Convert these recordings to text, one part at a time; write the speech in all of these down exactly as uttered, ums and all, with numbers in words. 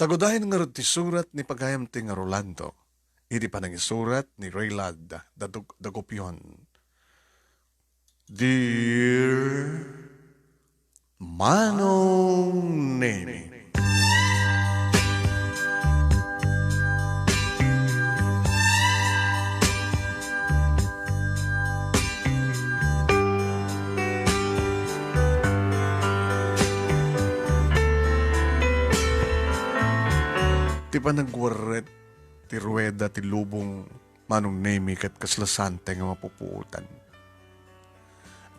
Agudayen ngarud ti surat ni pagayam ti nga Rolando iti panangisurat ni Raylad Dadug-, Dagupion. Dear Manong Nemi. Ti panagwarret ti rueda ti lubong, Manong Nemi, ket kasla saantayo nga mapupuotan.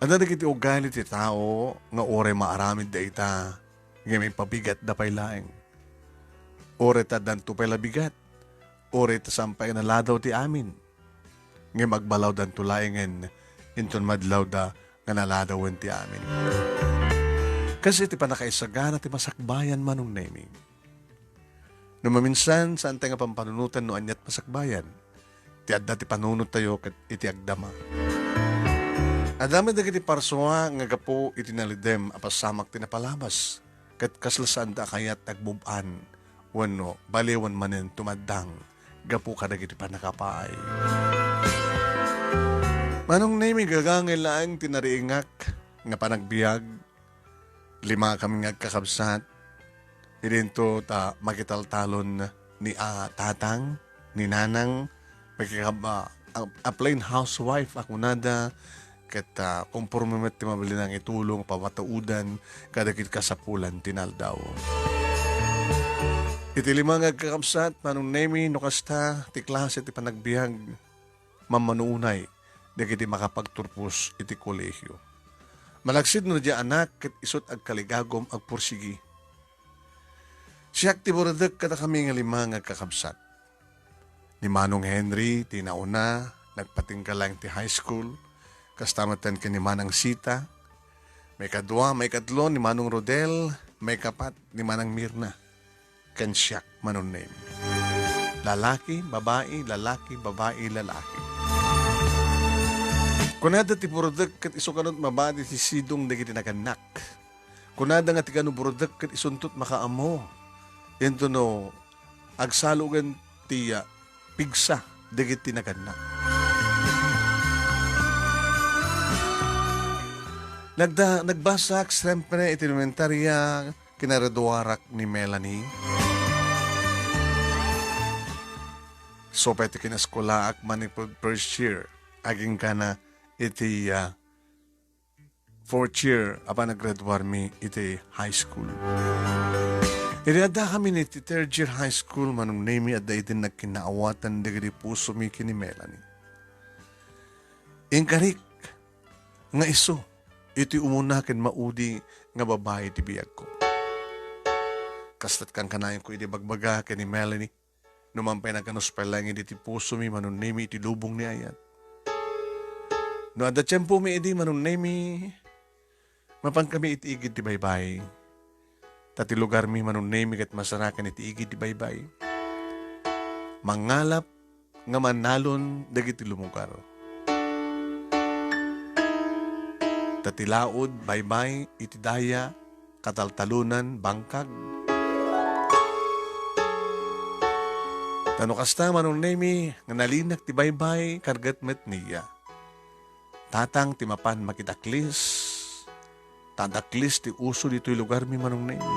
Adda dagiti ugali ti tao nga uray maaramidda ita, ngem ipabigatda pay laeng. Uray ta addanto pay la bigat, uray ta saan pay nga naladaw ti amin, ngem agbalawdanto laengen inton madlawda nga naladawen ti amin. Kas iti pannakaisagana ti masakbayan, Manong Nemi. No maminsan, saantayo nga pampanunotan no aniat masakbayan. Ti adda ti panunottayo ket iti agdama. Adda met dagiti parsua nga gapu iti nalidem a pasamak ti napalabas, ket kasla saanda a kayat agbub-an wenno baliwen manen tumaddang gapu kadagiti pannakapaay. Manong Nemi, gagangay laeng ti nariingak nga panagbiag. Lima kami nga agkakabsat. Idinto ta makitaltalon ni, ah, tatang, ni nanang, makikab-, ah, a, a plain housewife a kunada, ket, ah, komporme met ti mabalin nga itulong, pamatuodan, kadagiti kasapulan ti naldaw. Iti lima nga agkakabsat, Manong Nemi, no kasta ti klase ti panagbiag, mammano unay dagiti makapagturpos iti kolehio. Malaksid no diay anak ket isut' agkaligagum agpursigi. Siak ti buredek kadakami nga lima nga agkakabsat. Ni Manong Henry ti nauna, nagpatingga laeng ti high school, kasta metten ken ni Manang Sita, maikadua, maikatlo ni Manong Rodel, maikapat ni Manang Mirna. Ken siak, Manong Nemi. Lalaki, babai, lalaki, babai, lalaki. Kunada ti buredek ket isu kano ti mabati ti sidong dagiti nagannak. Kunada nga ti kano buredek ket isunto ti makaammo. Intono agsalogen ti, ah, pigsa dagiti nagannak. Nagda-, nagbasak siempre iti elementaria, kinagraduarak ni Melanie. Isu pay ti kinaskolaak manipud first year, agingga iti, ah, fourth year a panaggraduarmi iti high school. Idi addakami iti third year high school, Manong Nemi, adda idin nagkinnaawatan dagiti pusomi ken ni Melanie. Inkarik nga isu iti umuna ken maudi nga babai ti biagko. Kasta't kankanayon idi bagbaga ken ni Melanie, no man pay nagkanus pay laeng idi ti pusomi, Manong Nemi, iti lubong ni ayat. No adda tiempomi idi, Manong Nemi, mapankami iti igid ti baybay. Ta ti lugarmi, Manong Nemi, ket masarakan iti igid ti baybay. Mangngalap nga mannalon dagiti lumugar. Ta ti laud, baybay, iti daya, kataltalonan, bangkag. Ta no kasta, Manong Nemi, nga nalinak ti baybay, kargat met niya. Tatang ti mapan makidaklis, ta daklis ti uso ditoy lugarmi, Manong Nemi.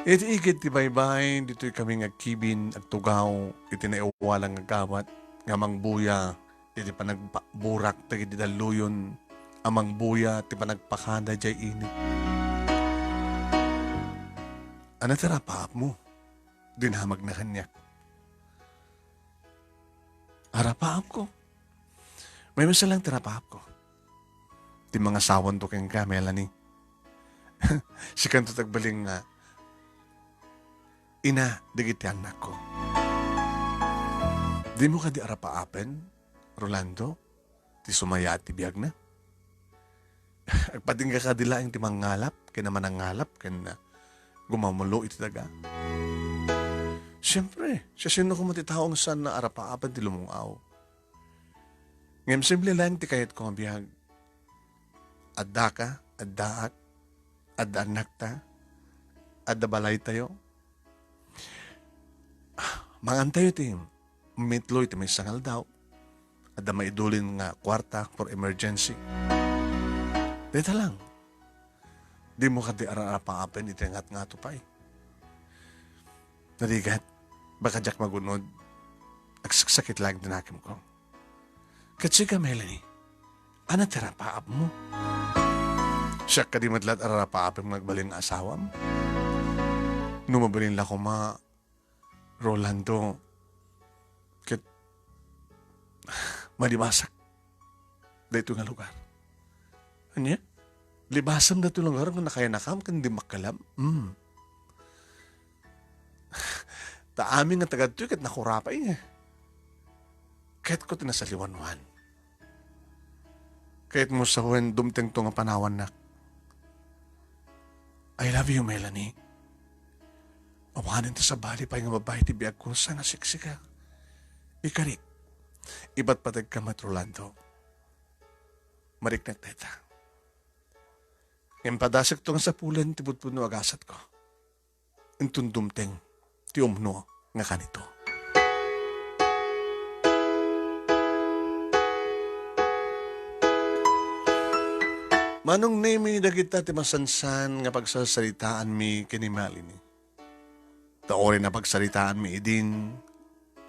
Iti igid ti baybay, ditoy kami nga agkibin, agtugaw iti naiwala nga gabat nga mangbuya iti panagburak dagiti dalluyon a mangbuya ti panagpakada jay init. Ania ti arapaapmo? Dinamagna kaniak. Arapaapko. Maymaysa lang ti arapaapko. Ti mangasawanto kenka, Melanie. Sikanto ti agbalin nga ina dagiti annakko. Dimo kadi arapaapen, Rolando, ti sumayaat ti biagna? Agpatingga kadi laeng ti mangngalap ken a manangngalap ken, ah, gumamulo iti daga? Siempre, siasino koma ti tao nga saanna arapaapen ti lumung-aw? Ngem simple laeng ti kayatko nga biag. Addaka, addaak, adda annakta, adda balaytayo. Mangantayo ti meatloaf iti maysa nga aldaw. Adda maidulin nga kuarta for emergency. Dayta lang. Dimo kadi ararapaapen iti ngatngato pay. Narigat, baka diak magunod. Agsaksakit laeng ti nakemko. Ket sika, Melanie, ania ti arapaapmo? Siak kadi met laeng ararapaapem nga agbalin nga asawam? No mabalin la koma, Rolando, ket malibasak daytoy nga lugar. Ania? Libasam daytoy nga lugar nga nakayanakam ken dimmakkelam? Hmm. Ta amin nga taga ditoy ket nakurapay nga. Kayatko ti nasaliwanwan. Kayatmo sawen dumtengto nga panawannak. I love you, Melanie. Awanen ti sabali pay nga babai ti biagko sa nga siksika. Ikarik, ipatpategka met, Rolando. Mariknak dayta. Ngem padasekto nga sapulen ti pudpudno a gasatko. Inton dumteng ti umno nga kanito. Manong Nemi, dagita ti masansan nga pagsarsaritaanmi ken ni Melanie. Ta uray napagsaritaanmi idin,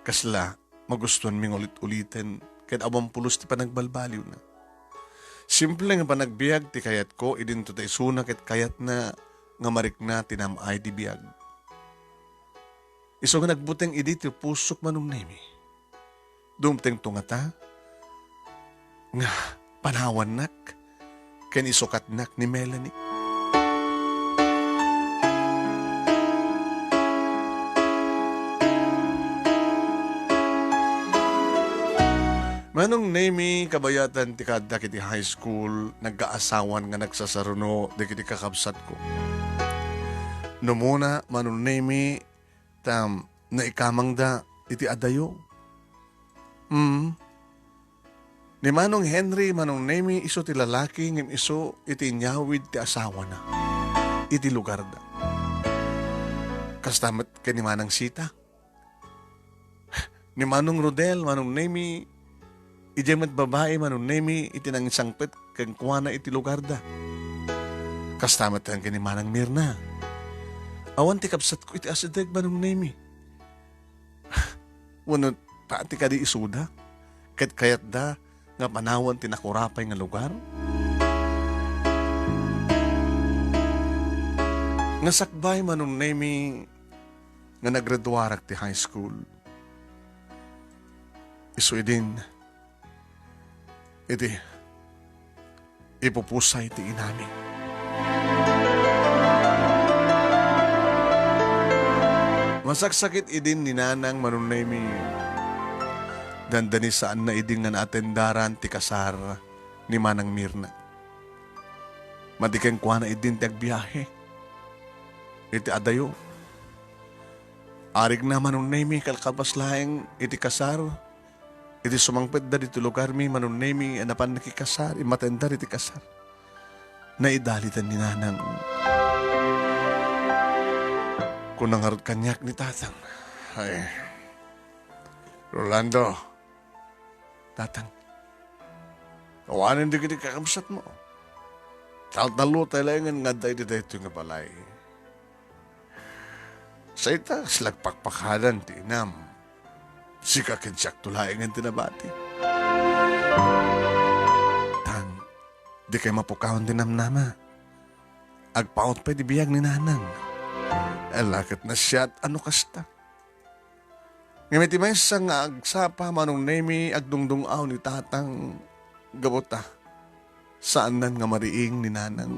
kasla, magustuanmi nga ulit-uliten ket awan pulos ti panagbalbaliwna. Simple nga panagbiag ti kayatko idinto ta isuna ket kayatna nga marikna ti nam-ay ti biag. Isu nga nagbuteng idi ti pusok, Manong Nemi. Dumtengto ngata nga panawannak ken isukatnak ni Melanie. Manong Nemi, kabayatan ti kaaddak iti high school, nagkaasawan nga nagsasaruno dagiti kakabsatko. Numuna, Manong Nemi, ta naikamangda iti adayo. Mm. Ni Manong Henry, Manong Nemi, isu ti lalaki ngem isu iti inyawid ti asawana iti lugarda. Kasta met ken ni Manang Sita. Ni Manong Rodel, Manong Nemi, idiay met babai, Manong Nemi, iti nangisangpet kenkuana iti lugarda. Kasta met ken ni Manang Mirna. Awan ti kabsatko iti asideg, Manong Nemi. Wenno pati kadi isuda, ket kayatda nga panawan ti nakurapay nga lugar? Nga sakbay, Manong Nemi, nga naggraduarak ti high school. Isu idin, iti ipupusay ti inami. Masaksakit idin ni Nanang, Manong Nemi. Dandani saanna idin nga naatendaran ti kasar ni Manang Mirna. Madi kenkuana idin ti agbiahe iti adayo. Arigna, Manong Nemi, kalkabas laeng iti kasar, iti sumangpetda ditoy lugarmi, Manong Nemi, a napan nakikasar, immatenda ditoy kasar. Naidaliten ni Nanang. Kuna ngarud kaniak ni Tatang, "Ay, Rolando, Tatang, awanen dagiti kakabsatmo. Taltallo tay laengen nga adda iti daytoy nga balay. Sayta, kasla agpakpakadan ti inam. Sika ken siakto laengen ti nabati." Tang, dikay mapukawan ti namnama. Agpaut pay ti biag ni Nanang. Ala ket nasiat a no kasta. Ngem iti maysa nga agsapa, Manong Nemi, agdungdung-aw ni Tatang gapu ta saannan nga mariing ni Nanang.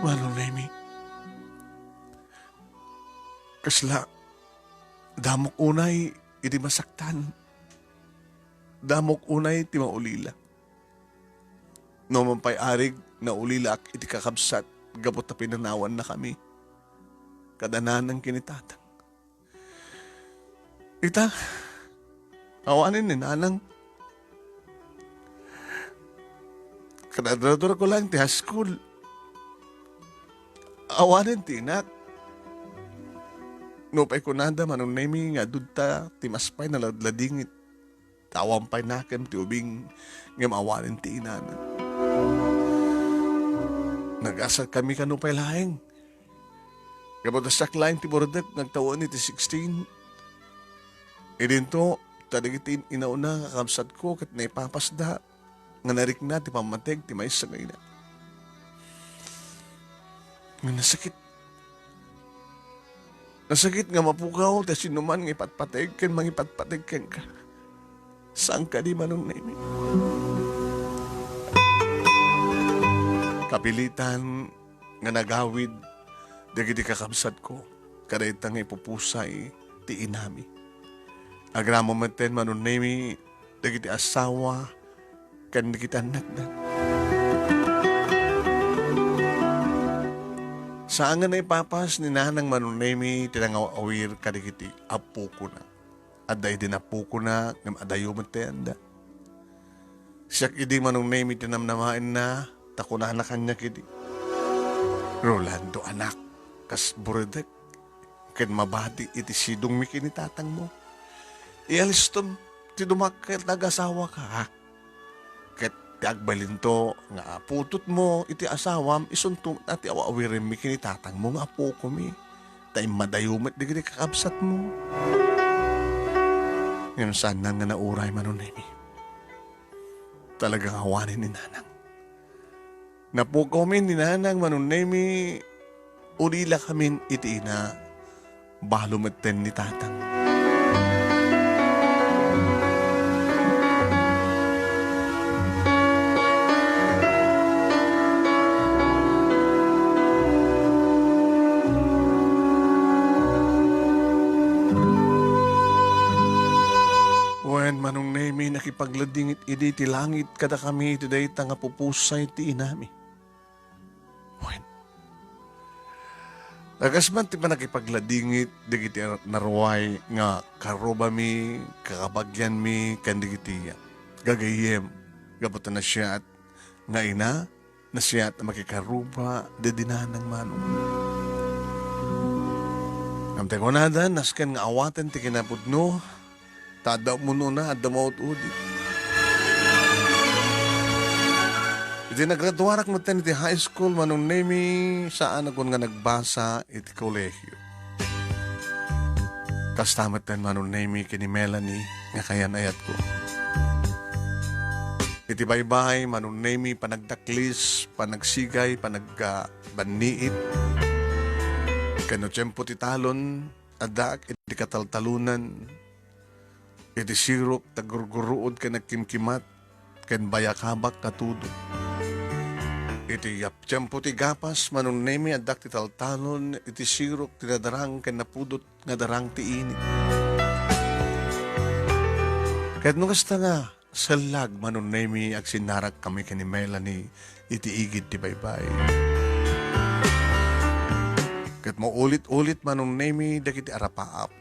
Manong Nemi, kasla, damok unay iti masaktan. Damok unay ti maulila. No man pay arig, naulilaak iti kakabsat gapu ta pinanawannakami kada Nanang ken ni Tatang. Ita, Awanen ni nanang. Graduadraduarko laeng ti high school. Awanen ti inak. Nupay kunada, Manong Nemi, nga adda ti mas pay naladladingit, ta awan pay nakem ti ubing, ngem awanen ti inana. Nagasarkami kano pay laeng. Gapu ta siak laeng ti burdek nga agtawen iti sixteen. Idinto, ta dagiti inauna nga kakabsatko ket naipapasda nga narikna ti pammateg ti maysa nga ina. Nga nasakit. Nasakit nga mapukaw ti sinuman nga ipatpateg ken mangipatpateg kenka. Saan kadi, Manong Nemi? Kapilitan nga nagawid dagiti kakabsatko kadayta nga ipupusay ti inami. Agraman metten, Manong Nemi, dagiti asawa ken dagiti annakda. Saan nga naipapas ni nanang, Manong Nemi, ti nangaw-awir kadagiti appokona. Adda idi napukona ngem adayo met ti anda. Siak idi, Manong Nemi, ti namnamaenna, ta kunana kaniak idi, "Rolando, anak, kas burdek ken mabati iti sidongmi ken ni tatangmo. Ialistom ti dumakkel nga agasawaka, ha? Ket ti agbalinto nga putotmo iti asawam, isunto met ti aw-awirenmi ken ni tatangmo nga appokomi, ta immadayo met dagiti kakabsatmo." Ngem saanna nga nauray, Manong Nemi. Talaga nga awanen ni nanang. Napukawmin ni nanang, Manong Nemi, ulilakamin iti ina, balo metten ni tatang. Wen, Manong Nemi, nakipagladingit idi ti langit kadakami iti dayta nga pupusay ti inami. Wen, ta kas man ti pannakipagladingit dagiti naruay nga karrubami, kakabagianmi, ken dagiti gagayyem, gapu ta nasayaat nga ina, nasayaat a makikarruba daydi nanang, Manong. Ngem ti kunada, nasken nga awaten ti kinapudno, ta adda umunona, adda maud-udi. Iti nagraduarak metten iti high school, Manong Nemi, saanakon nga nagbasa iti kolehio. Kasta metten, Manong Nemi, ken ni Melanie nga kayan-ayatko. Iti baybay, Manong Nemi, panagdaklis, panagsigay, panag-, ah, banniit. Ken no tiempo ti talon, addaak iti kataltalonan, iti sirok, ta gurguruod ken agkimkimat, ken bayakabak a tudo. Iti yap-, tiempo ti gapas, Manong Nemi, addak ti taltalon, iti sirok, ti nadarang, ken napudot nga darang ti init. Ket no kasta nga, sellag, Manong Nemi, agsinnarakkami ken ni Melanie iti igid ti baybay. Ket maulit-ulit, Manong Nemi, dagiti arapaap.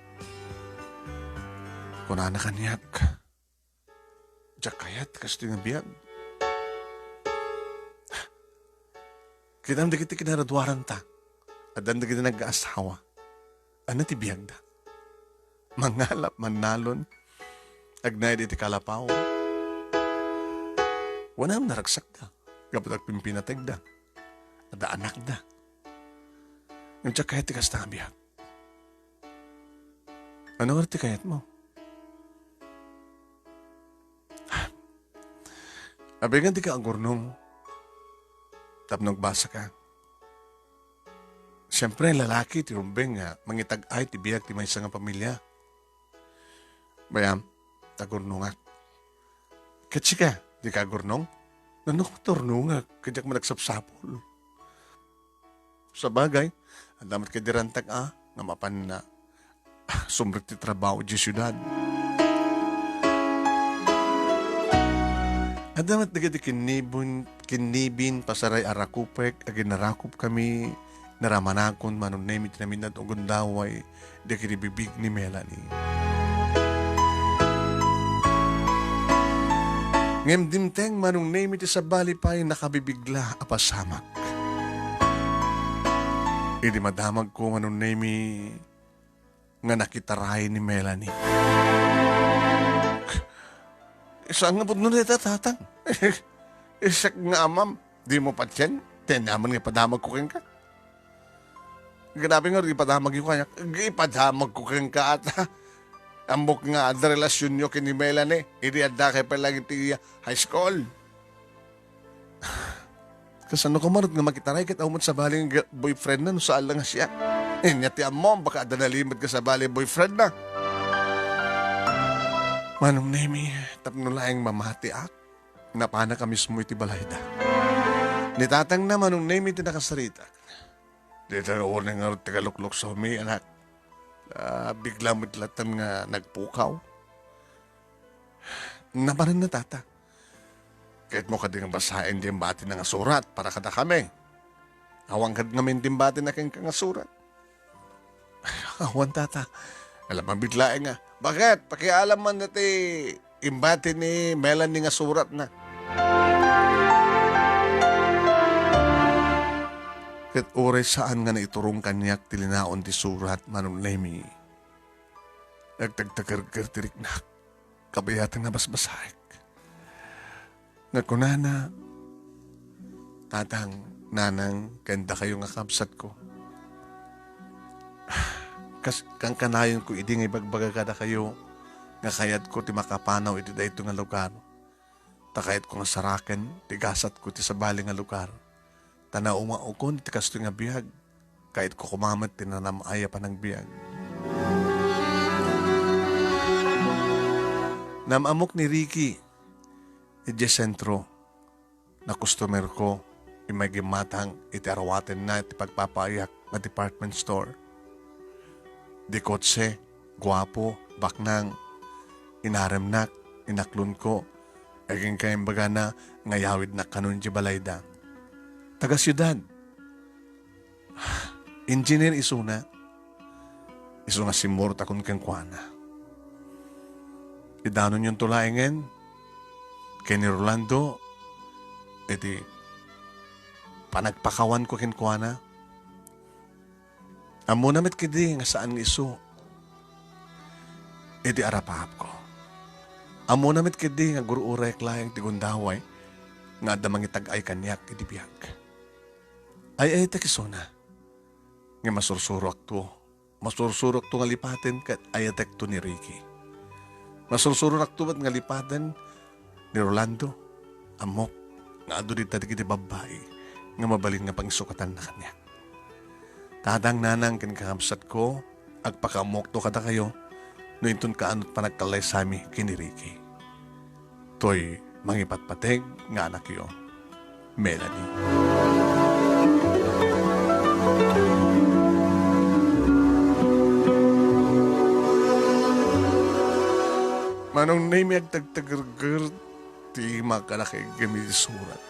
Kunana kaniak, "Diak kayat kastoy nga biag." Kitam dagiti kinaraduaranta. Addan dagiti nagkaasawa. Ania ti biagda? Mangalap, mannalon, agnaed iti kalapaw. Wen, naragsakda gapu ta agpimpinategda. Adda anakda. Ngem diak kayat ti kasta nga biag. Ania ngarud ti kayatmo? Abengan dika agurnong tapno agbasaka. Siempre, lalaki ti rumbeng nga mangitag-ay ti biag ti maysa nga pamilia. Bayam, ta agurnongak. Ket sika, dika agurnong? Nano, agurnongak, ket diak man agsapsapul. Sabagay, adda met kadi rantag a, nga mapanna sumrek ti trabaho idiay siudad. Adda met dagiti kinnibin, kinnibin, pasaray a rakupek, aginarakupkami, naramanakon, Manong Nemi, ti naminad a gundaway, dagiti bibig ni Melanie. Ngem dimteng Manong Nemi ti sabali pay nakabibigla a pasamak. Idi madamagko, Manong Nemi, nga nakitaray ni Melanie. Saan nga pudno dayta, Tatang? Isak nga amam, dimo patien? Ti aniaman nga ipadamagko kenka. Grabe nga ipadamagyo kaniak. Ipadamagko kenka ata. Ammok nga adda relasionyo ken ni Melanie idi addakay pay laeng iti high school. Kasano ka met nga makitaray ket awan met sabali nga boyfriend na no saan la nga siak? Ania ti ammom, baka adda nalimed nga sabali boyfriend na. Manong Nemi, tapno laeng mamatiak, napanak a mismo iti balayda. Ni tatangna, Manong Nemi, ti nakasaritak. Dita nga unay ngarud ti kalukluksawmi, anak. Ah, bigla met latta nga nagpukaw. Napanan na, tata. Kayatmo kadi nga basaen ti imbatina nga surat para kadakami? Awan kad ngamin ti imbatina kenka nga surat? Awan, tata. Alam, mabiglaeng nga. Baket? Pakialam man dati imbati ni Melanie nga suratna. Ket uray saan nga naiturong kaniak ti linaon ti surat, Manong Nemi, nagtagtagerger ti riknak. Kabayatan nga basbasaek. Nga kunana, Tatang, Nanang, ken dakayo nga kabsatko, kas-, kankanayonko idi nga ibagbaga kadakayo nga kayatko ti makapanaw iti daytoy nga lugar. Ta kayatko nga saraken ti gasatko iti sabali nga lugar. Ta naumaokon iti kastoy nga biag. Kayatko koma met ti nanam-ay a panagbiag. Nam-amok ni Ricky idiay sentro. Nakustomerko, immay gimmatang iti arawatenna iti pagpapaayak nga department store. Di kotse, guapo, baknang, inaremnak, inaklonko, agingga imbagana nga yawidnak kanon idiay balayda. Taga-siudad. Engineer isuna. Isu nga simmurot a kun kenkuana. Idanonyonto laengen ken ni Rolando iti panagpakawanko kenkuana. Ammona met ketdi nga saan nga isu iti arapaapko. Ammona met ketdi nga gur-urayek laeng ti gundaway nga adda mangitag-ay kaniak iti biag. Ay-ayatek isuna. Nga masursuroakto. Masursuroakto nga lipaten ket ayatekto ni Ricky. Masursuroakto met nga lipaten ni Rolando. Ammok nga adu dita dagiti babbai nga mabalin nga pangisukatanna kaniak. Tatang, Nanang, ken kakabsatko, agpakaammoakto kadakayo no inton kaanot panagkallaysami ken ni Ricky. Toy mangipatpateg nga anakyo, Melanie. Manong Nemi, agtagtagerger ti imak a nakaiggem iti surat.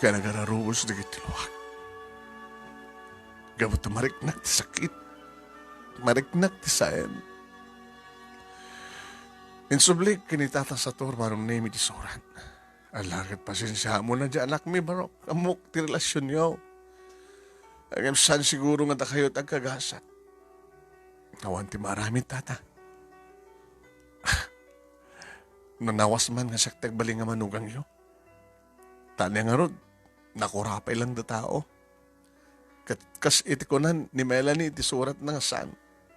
Ken agararubos dagiti luak. Gapu ta mariknak ti sakit. Mariknak ti saem. Insublik ken ni Tata Sator, Manong Nemi, ti surat. Ala ket pasensiaamon a diay anakmi, barok. Ammok ti relasionyo. Ngem saan siguro nga dakayo ti agkagasat. Awan ti maaramid, Tata. Nanawas man nga siak ti agbalin nga manugangyo. Ta ania ngarud, nakurapay lang da tao. Ket kas iti kunan ni Melanie iti suratna nga saan,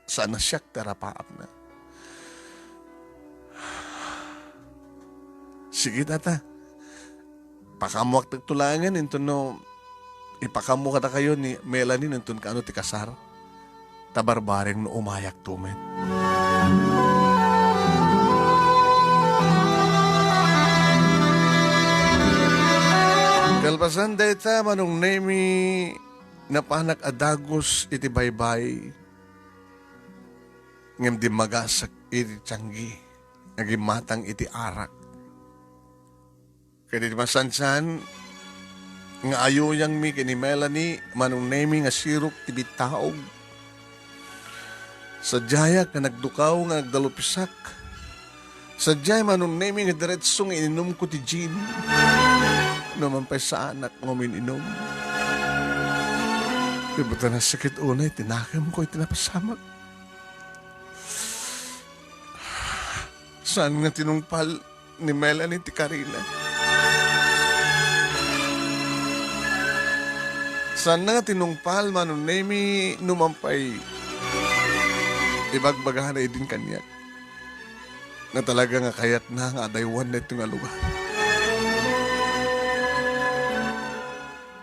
saan a siak ti arapaapna. Sige, Tata. Pakaammoakto laengen inton no ipakaammo kadakayo ni Melanie no inton kaano ti kasar. Ta barbareng no umayakto met. Kalpasan dayta, Manong Nemi, napanak a dagus iti baybay, ngem dimmagasek iti tianggi nga gimmatang iti arak. Ket iti masansan nga ayuyangmi ken ni Melanie, Manong Nemi, nga sirok ti bittaog. Sadiayak nga nagdukaw nga nagdalupisak. Sadiay, Manong Nemi, nga diretso nga ininumko ti gin. No man pay saanak nga umin-inum. Ibutan a sakit unay ti nakemko iti napasamak. Saan nga tinungpal ni Melanie ti karina? Saan nga tinungpal, Manong Nemi, no man pay ibagbagana idin kaniak nga talaga nga kayatna nga adaywan daytoy nga lugar.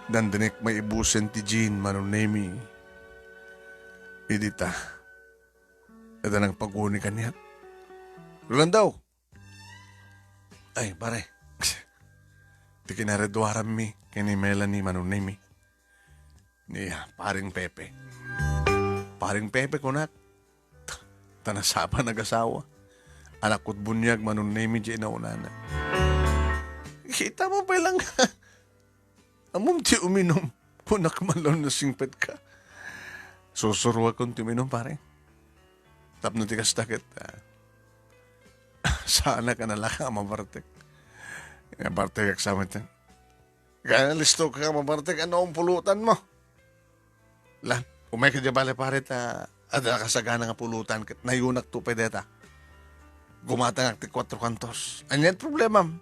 Dandanek maibusen ti gin, Manong Nemi. Idi ta, adda nagpaguni kaniak. Rolando! Ay, pare. Ti kinareduarammi ken ni Melanie, Manong Nemi. Ni, ah, Paring Pepe. Paring Pepe, kunak. Ta nasapa nagasawa. Anak kot bunyag, Manong Nemi, di naunana. Kita mo pa lang. Ammom ti uminum, kunak man laeng no singpetka. Susuroakon ti uminum, pare. Tapno ti kasta ket, ah, saanak a nalaka a mabartek. Mabartek ak sa met. Kaya listo ka mabartek, ano ang pulutan mo? Lan, umay ka di bale, pare, ta adda kasagana nga pulutan ket nayunak to pay deta. Gumatangak ti kuatro kantos. Ania ti problemam?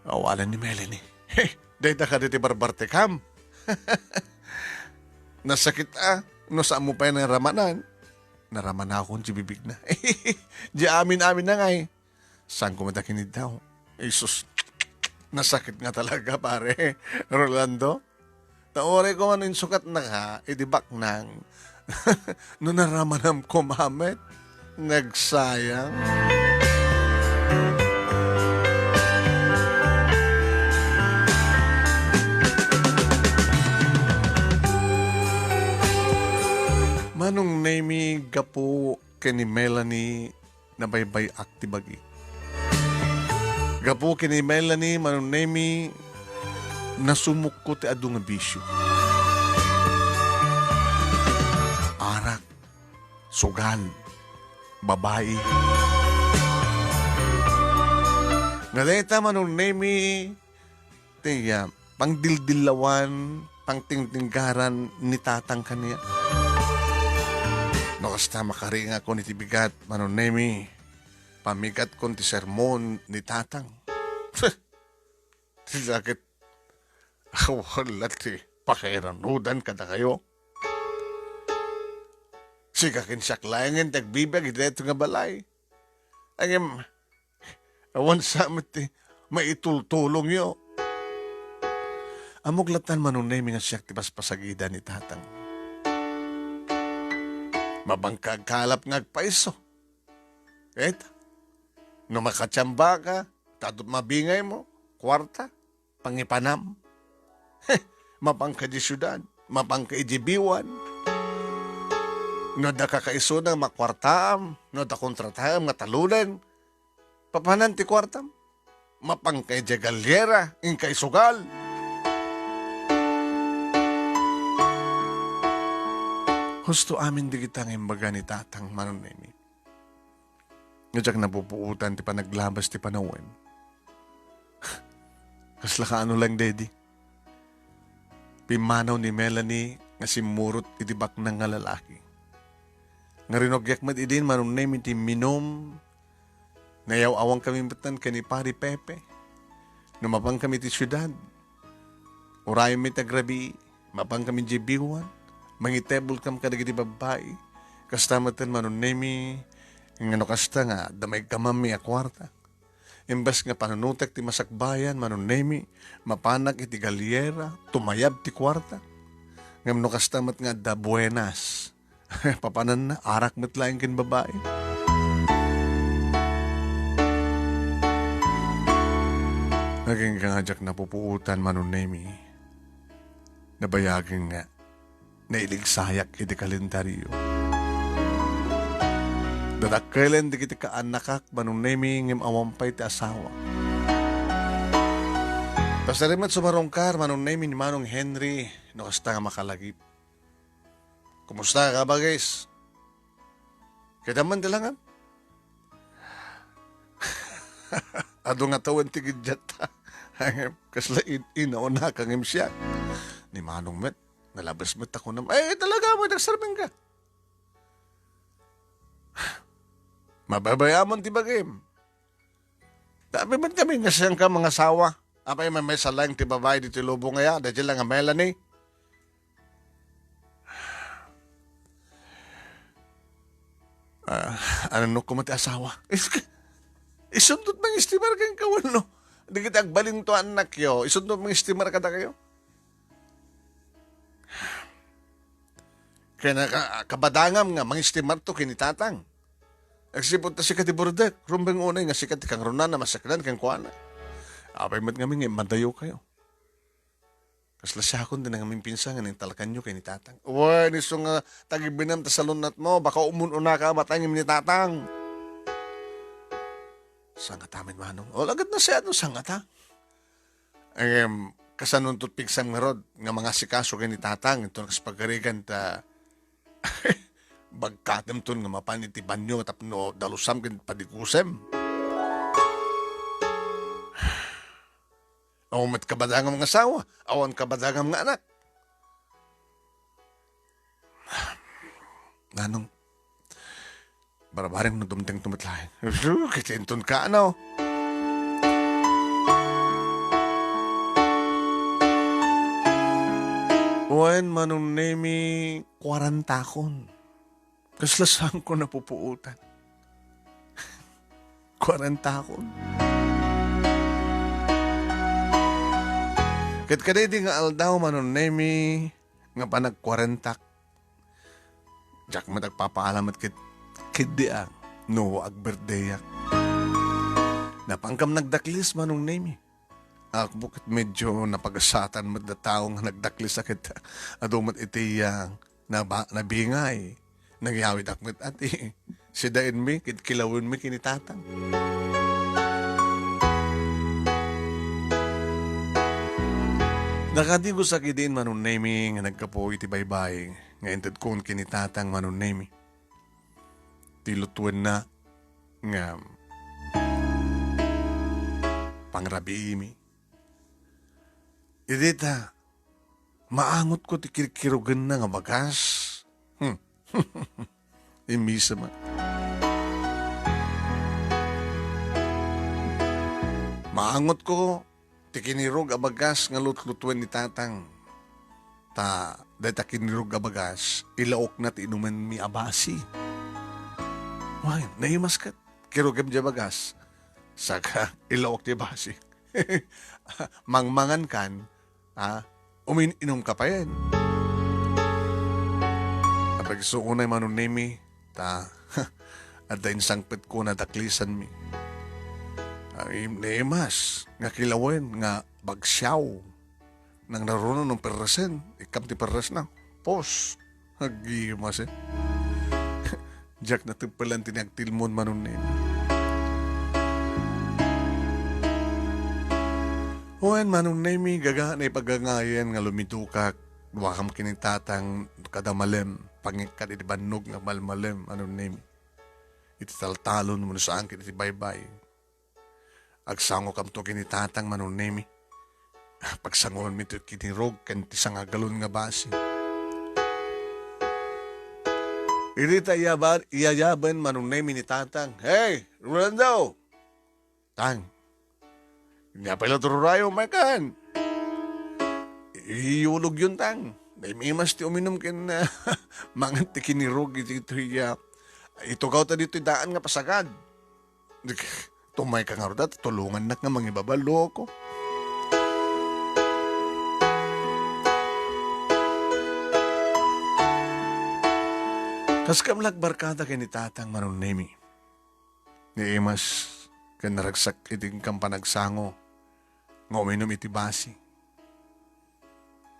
Awalan ni Melanie. He, dayta kadi ti barbartekam. Nasakit a, no saan mo pay naramanan. Naramanakon ti bibigna. Di amin-amin na ngay. Saan ko met a kiniddaw? Jesus, nasakit nga talaga, pare. Rolando, ta uray ko man insukatnaka iti baknang. No naramanam ko met, nagsayang. Manong Nemi, gapu ken ni Melanie, nabaybay-ak ti bagi. Gapu ken ni Melanie, Manong Nemi, nasumokko ti adu nga bisio. Arak, sugal, babai. Nga dayta, Manong Nemi, ti, ah, pangdildillawan, pangtingtinggaran ni Tatang kaniak. No kasta, makaringakon iti bigat, Manong Nemi, pamigatkon ti sermon ni Tatang. Ti sakit, wala ti pakairanudan kadakayo. Sika ken siak laengen ti agbibiag iti daytoy nga balay. Ngem, awan sa met ti maitultulongyo. Ammok latta, Manong Nemi, nga siak ti paspasagida ni Tatang. Mapanka agkalap nga agpayso. Ket, no makatiamba ka, ta adu ti mabingaymo, kuarta, pangipanam. Mapanka idiay siudad, mapanka idiay biuan. No adda kakaisuna, makuartaam, no adda kontrataam nga taluleng, papanan ti kuartam. Mapanka idiay galyera, inka isugal. Husto amin dagita nga imbaga ni Tatang, Manong Nemi. Nga diak napupuotan ti panaglabas ti panawen. Kasla kaano lang, Daddy? Pimmanaw ni Melanie nga simmurot iti baknang nga lalaki. Nga rinugiak met idin, Manong Nemi, ti imminum. Nayaw-awankami metten ken ni Pari Pepe. No mapankami ti siudad, urayenmi ti agrabii, mapankami idiay biuan, mangitebulkam kadagiti babbai. Kasta metten, Manong Nemi, nga no kasta nga adda maikkamammi a kuarta. Imbes nga panunotek ti masakbayan, Manong Nemi, mapanak iti galyera, tumayab ti kuarta. Ngem no kasta met nga adda buenas, papananna, arak met laeng ken babai. Agingga nga diak napupuotan, Manong Nemi. Nabayagen nga nailigsayak iti kalendario. Dadakkelen dagiti kaannakak, Manong Nemi, ngem awan pay ti asawa. Kasari met sumarungkar, Manong Nemi, ni Manong Henry, no kasta nga makalagip. Kumusta ka, bagis? Kitaem man ti langam? Adu nga tawen ti giddiatta. Kasla in-, inaunaka ngem siak. Ni Manong met, nalabes met ta kunam, "Ay, talaga, may nagserming ka." Mababayaman ti bagim. Apay met ngamin nga saan ka mangasawa? Apay met maysa laeng ti babai ditoy lubong aya, daydiay la nga Melanie? Ah, ano no koma ti asawa? Is-, isundot mangistimar kenka wenno? Dagiti agbalinto a annakyo, isundot mangistimar kadakayo? Kayat ka-, kabadangam nga mangistimarto ken ni Tatang. Agsipud ta sika ti burdek, rumbeng unay nga sika ti kangrunana masaknaan kenkuana. Apay met ngamin nga immadayokayo. Kasla siakon ti nangaminpinsan nga nangtalakanyo ken ni Tatang. Wen, isu nga tagibbinam ta salun-atmo, baka umun-unaka a matay ngem ni Tatang. Sangata met, Manong. O, lagad na siya, no, sangata. Em, kasanonto ti pigsam ngarud nga mangasikaso ken ni Tatang, inton kas pagarigan ta bagkatemton nga mapan iti banio tapno dalusam ken padikusem. Awan met kabadangam nga asawa, awan kabadangam nga anak. Nanong, barabareng no dumtengto met laeng. Su, kitinton ka, ano? Wen, Manong Nemi, kuarantakon. Kasla saanko napupuotan. Kuarantakon. Ket kadaydi nga aldaw, Manong Nemi, nga panagkuarantak, diak met agpapaalam met ket, ket diak no agbirthdayak. Napankam nagdaklis, Manong Nemi. Apo ket medyo napagasatan met da tao nga nagdaklis a ket adu met iti, ah, naba-, nabingay. Nagyawidak met a ti sidaenmi ket kilawenmi ken ni Tatang. Nakadigosak idin, Manong Nemi, nga naggapu iti baybay nga intedkon ken ni Tatang, Manong Nemi. Ti lutuenna nga pangrabiimi. Idi ta, maangotko ti kirkirugenna nga bagas. Hmm. Immisa met. Maangotko ti kinirog a bagas nga lutlutuen ni Tatang. Ta dayta kinirog a bagas, ilaokna ti inumenmi a basi. Wen, naimas ket, kirugem diay bagas. Saka, ilaok diay basi. Mangmangan kan, ah, umin-inom ka payen. Apay, isu unay, Manong Nemi, ta, adda insangpetko nga daklisanmi. Ay, naimas, nga kilawen, nga bagsiaw. Nang narunong perresen, ikkam ti perresna. Pos, agimas, eh. Diak nateppelan ti nagtilmon, Manong Nemi. Wen, Manong Nemi, gaga na ipagangayen nga lumidukak, duakam ken ni Tatang kada malem, pangikkad iti bannog nga malmalem, Manong Nemi. Iti taltalon, wenno saan ket iti baybay. Agsangokamto ken ni Tatang, Manong Nemi. Pagsangoenmi ti kinirog ken ti sangagalon nga basi. Idi ta iyaba-, iyayaben, Manong Nemi, ni Tatang, "Hey, Rolando!" "Tang, ania pay la ti rurayo, makan? Iyulogyon, Tang. Naimas ti uminum ken, ah, mangan ti kinirog iti, iti, ah, itugaw ta ditoy daan nga pasagad." Tumayka ngarud, tulongannak nga mangibabaloko. Kas kam la agbarkada ken ni Tatang, Manong Nemi. Naimas ken naragsak iti inkam panagsango nga uminum iti basi.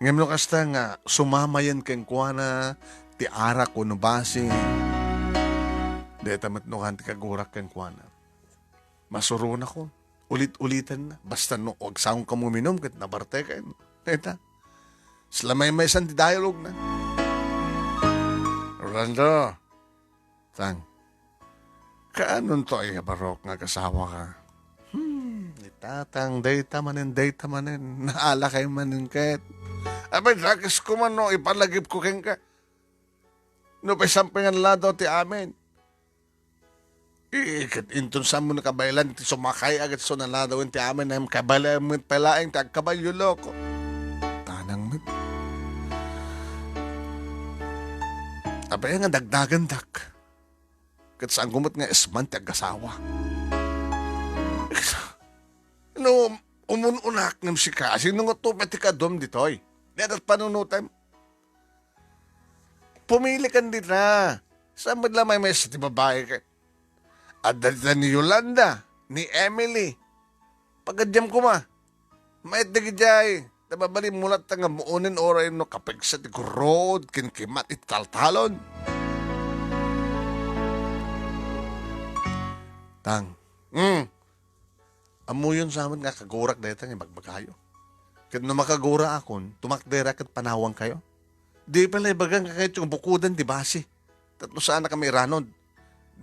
Ngem no kasta nga sumamayen kenkuana ti arak wenno basi, dayta met no haan ti kagurak kenkuana. Masuronakon, ulit-ulitanna. Basta no agsangokam uminum ket nabarteken. Dayta. Sila maymaysan ti dialogue na. Rolando, Tang, kaanonto a iyabarok nga agasawaka? Tatang, dayta manen, dayta manen. Naalakay manen ket. Apay, dakes ko man no ipalagipko kenka. No pay sampay nga ladaw ti amin. Eh, ket inton saanmo nakabaelan ti sumakay a ket so naladawen ti amin, em, kabaelan met pay laeng ti agkabalio, loko. Tanang met. Apay nga dagdagendak. Ket saanko met nga isman ti agasawa. No, umun-unak ngem sika, sino nga tupet ti kaduam ditoy? Di adat panunotem. Pumili kan dita. Saan met la maymaysa ti babai ka? Adda dita ni Yolanda, ni Emily. Pagadiam koma. Mayat dagidiay. Ta mabalinmo latta nga ammoen uray no kapigsa ti gurod ken kimat iti taltalon. Tang. Mm. Ammoyon sa met nga kagurak dayta nga ibagbagayo. Ket no makaguraakon, tumakderak ket panawankayo. Di pay la ibaga nga kayatyo nga bukoden ti basi. Tapno saanak a mairanod.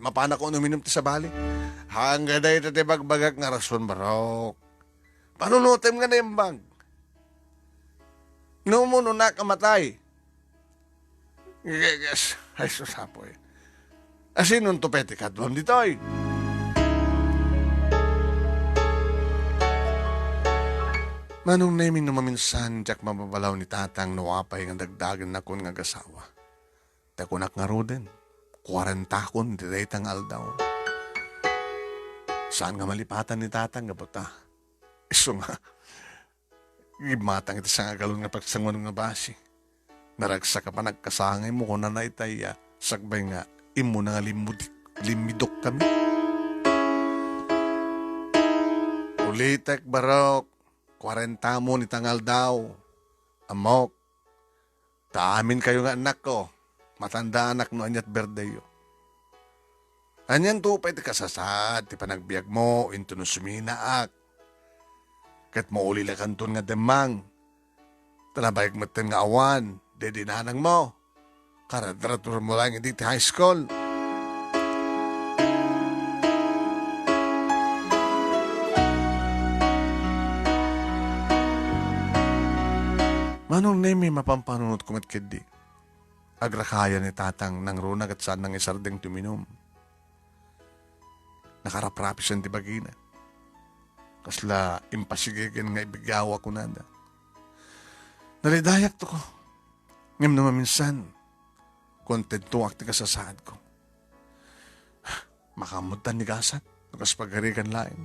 Mapanakon uminum ti sabali. Anggaday ita ti bagbagak nga rason, barok. Panunotem nga naimbag. No umunonak a matay. Geges. Ay, sus, apoy. Asinon to pay ti kaduam ditoy? Manong Nemi, no maminsan, diak mababalaw ni tatang no apay nga dagdagennakon nga agasawa. Ta kunak ngaruden, kuarentakon iti dayta nga aldaw. Saan nga malipatan ni tatang nga buta. Isu nga, gimmatang iti sangagalon nga pagsanguan nga basi. Naragsak a panagkasangaymo, kunana itay a sakbay nga immuna nga limmudik-, limmidukkami. Ulitek, barok, kuarentamon ita nga aldaw. Ammok, ta aminkayo nga annakko, matandaanak no aniat birdayyo. Anianto pay ti kasasaad ti panagbiagmo intono suminaak? Ket maulila kanton nga demmang. Ta nabayag metten nga awan, daydi nanangmo. Karadradurmo laeng idi ti high school. Manong Nemi, mapampanunotko met ketdi. Agrakayan ni tatang nangruna ket saan nangisardeng ti uminum. Nakaraprapisen ti bagina. Kasla impasigegen nga ibigaw a kunada. Naridayak to ko. Ngem no maminsan, kontentoak ti kasasaadko. Makaammotan ni gasat, no kas pagarigan laeng.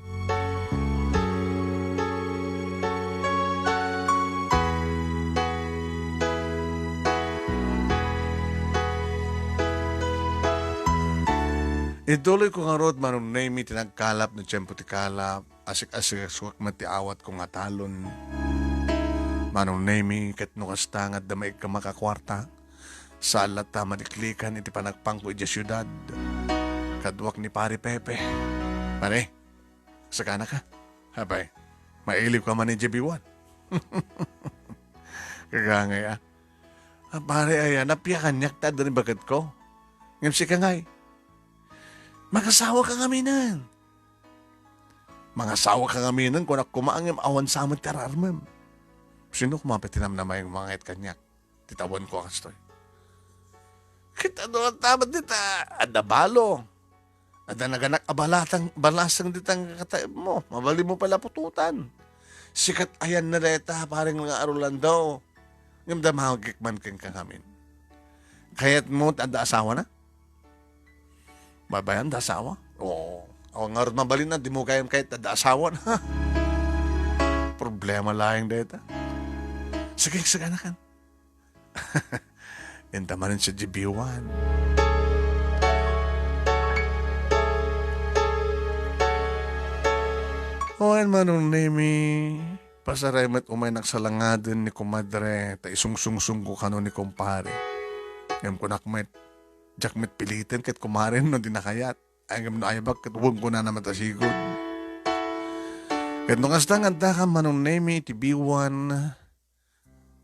Ituloy ko ngarud, Manong Nemi, ti nagkalap no tiempo ti kalap, asik-asikasuak met ti awat ko nga talon. Manong Nemi, ket no kasta nga adda maikkamak a kuarta, saan latta a maliklikan iti panagpangko idiay siudad. Kaduak ni Pare Pepe. Pare, sagana ka? Apay, mailiw ka man idiay biwan. Kagangay, a. A, pare, aya, napia kaniak ta adda ni baketko. Ngem sika ngay, mangasawa ka ngaminen. Mangasawa ka ngaminen, kunak koma, ngem awan sa met ti ar-armem. Sino koma pay ti namnamaen nga mangayat kaniak? Ti tawenko a kastoy. Ket adu, adu met dita, adda balo. Adda naganak a balatang, balasang dita nga kataemmo. Mabalinmo pay la putotan. Sikat ayanna dayta, pare nga Rolando. Ngem damagek man kenka ngamin. Kayatmo ti adda asawana? Babayan, adda asawa? Oo. Awan ngarud mabalin a, dimo gayam kayat ti adda asawana. Problema laeng dayta. Sige, saganakan. Inta manen sa G B one. Wen, Manong Nemi, pasaray met umay nagsalangaden ni kumadre, ta isungsungsongko kano ni kumpare. Ngem kunak met, diak met piliten ket kumaren no di nakayat. Ay, ngem no ayabak ket wen kunana met a sigud. Ket no kasta nga adda ka, Manong Nemi, iti B one,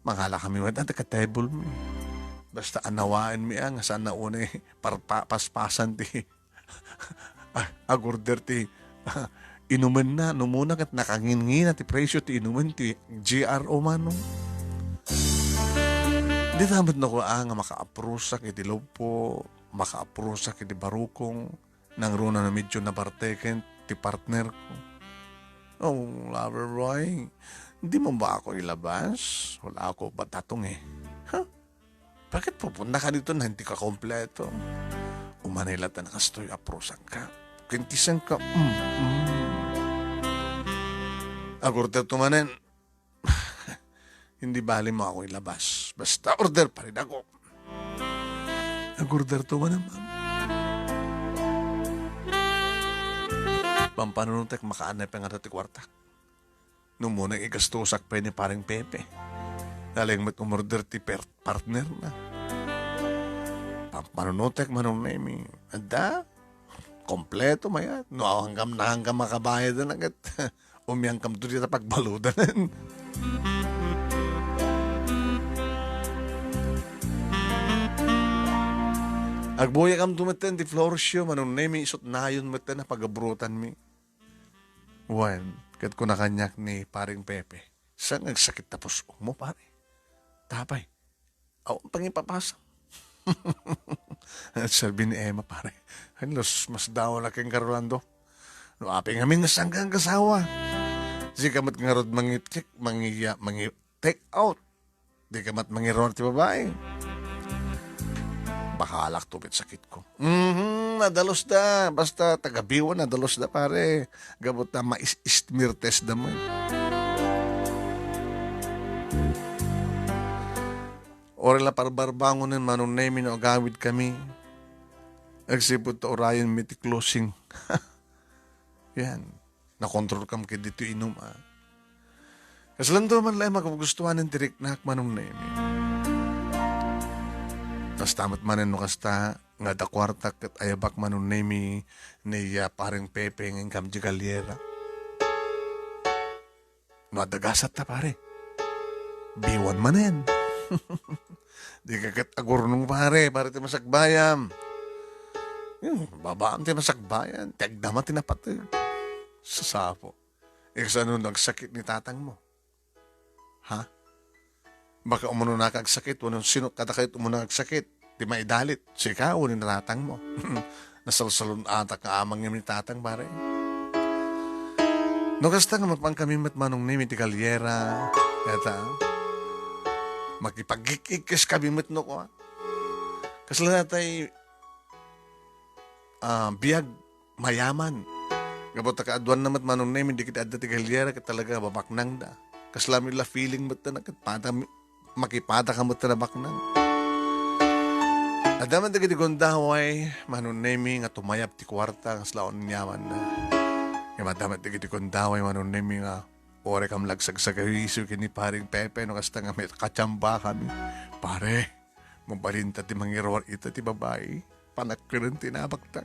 mangalakami met ita ka table mi. Basta anawaenmi a nga saan a unay parpa-, paspasan ti, ah, agorder ti inumenna, no umuna ket nakanginngina ti presio ti inumen ti G R O, Manong. Dita met no kua nga makaaprusak iti lubbo, makaaprusak iti barukong, nangruna no medyo nabarteken ti partner ko. Oh, lover boy, di mo ba ako ilabas? Wala ako batatong eh. Ha? Bakit pupunta ka dito na hindi ka kompleto? Umanay latta na kastoy, aprosan ka. Kinkisan ka. Mm, mm. Agurter to manen. Hindi bali mo ako ilabas. Basta order pa rin ako. Agurter to manen, ma'am. Pampanunutek makaanay pa nga ti kwarta. No muna igastusak pay ni Pareng Pepe. Naleng met umorder ti per-, partner na. Pampanunutek, Manong Nemi. Adda? Kompleto mayat. No, hanggang na hanggang makabayad na ket. Umyangkam to dita pagbaludanan. Agbuyakam to metten ti floor show, Manong Nemi, isut nayon metten a pagabrutanmi. Wen, ket kuna kaniak ni Pareng Pepe, "Saan nga agsakit ta pus-ong mo, pare? Tapay, awan pangipapasam." Sabi ni Emma, pare, "Ay, los, mas dawa na ken ka, Rolando. No, apay ngamin, nasaan ka ang kasawa? Sika met ngarud mangi-check, mangi-, mangi-take out." Di ka met mangiruar ti babai. Bakalak to ket sakit ko. Mhm, nadalus da. Basta taga-Biwan, nadalus da, pare. Gapu ta mais-, ismirtes da met. Uray la parbarbangonen, Manong Nemi, no agawid kami. Agsipud ta urayen mi ti closing. Yan. Nakontrol kam ket ditoy inum, a. Kaslanto man laeng makagustuanen ti riknak, Manong Nemi. Kasta met manen no kasta, nga adda kuartak ket ayabak, Manong Nemi, ni, ah, Pareng Pepe ngem kam di Galiera. No adda gasat ta, pare. Biwan manen. Di ka ket agurnong, pare, pare ti masakbayam. Hmm, babaan ti masakbayan, ti agdama ti napateg. Sasapo. Ikasano no agsakit ni tatang mo? Ha? Baka umuna ka agsakit, wenno sino kadakayo umuna agsakit? Ti maidalit, sika wenno ni tatang mo. Nasalsalun-atak nga amang ni tatang, pare. No kasta nga mapan kami met, Manong Nemi, ti Galiera, eta, makipagik-ikkis kami met no kua. Kasla natay, ah, biag mayaman. Gapu ta kaaduanna met, Manong Nemi, dagiti adda ti Galiera ket talaga mabaknangda. Kasla met la feeling met na ket pada mi-, makipada ka met na baknang. Adda met dagiti gundaway, Manong Nemi, nga tumayab ti kuarta, kasla unyamanna. Ngem adda met dagiti gundaway, Manong Nemi, nga uray kam la agsagsagawiso ken ni Pareng Pepe no kasta nga met katiamba kami. Pare, mabalinta ti mangiruar ita ti babai. Panagkeren ti inabakta.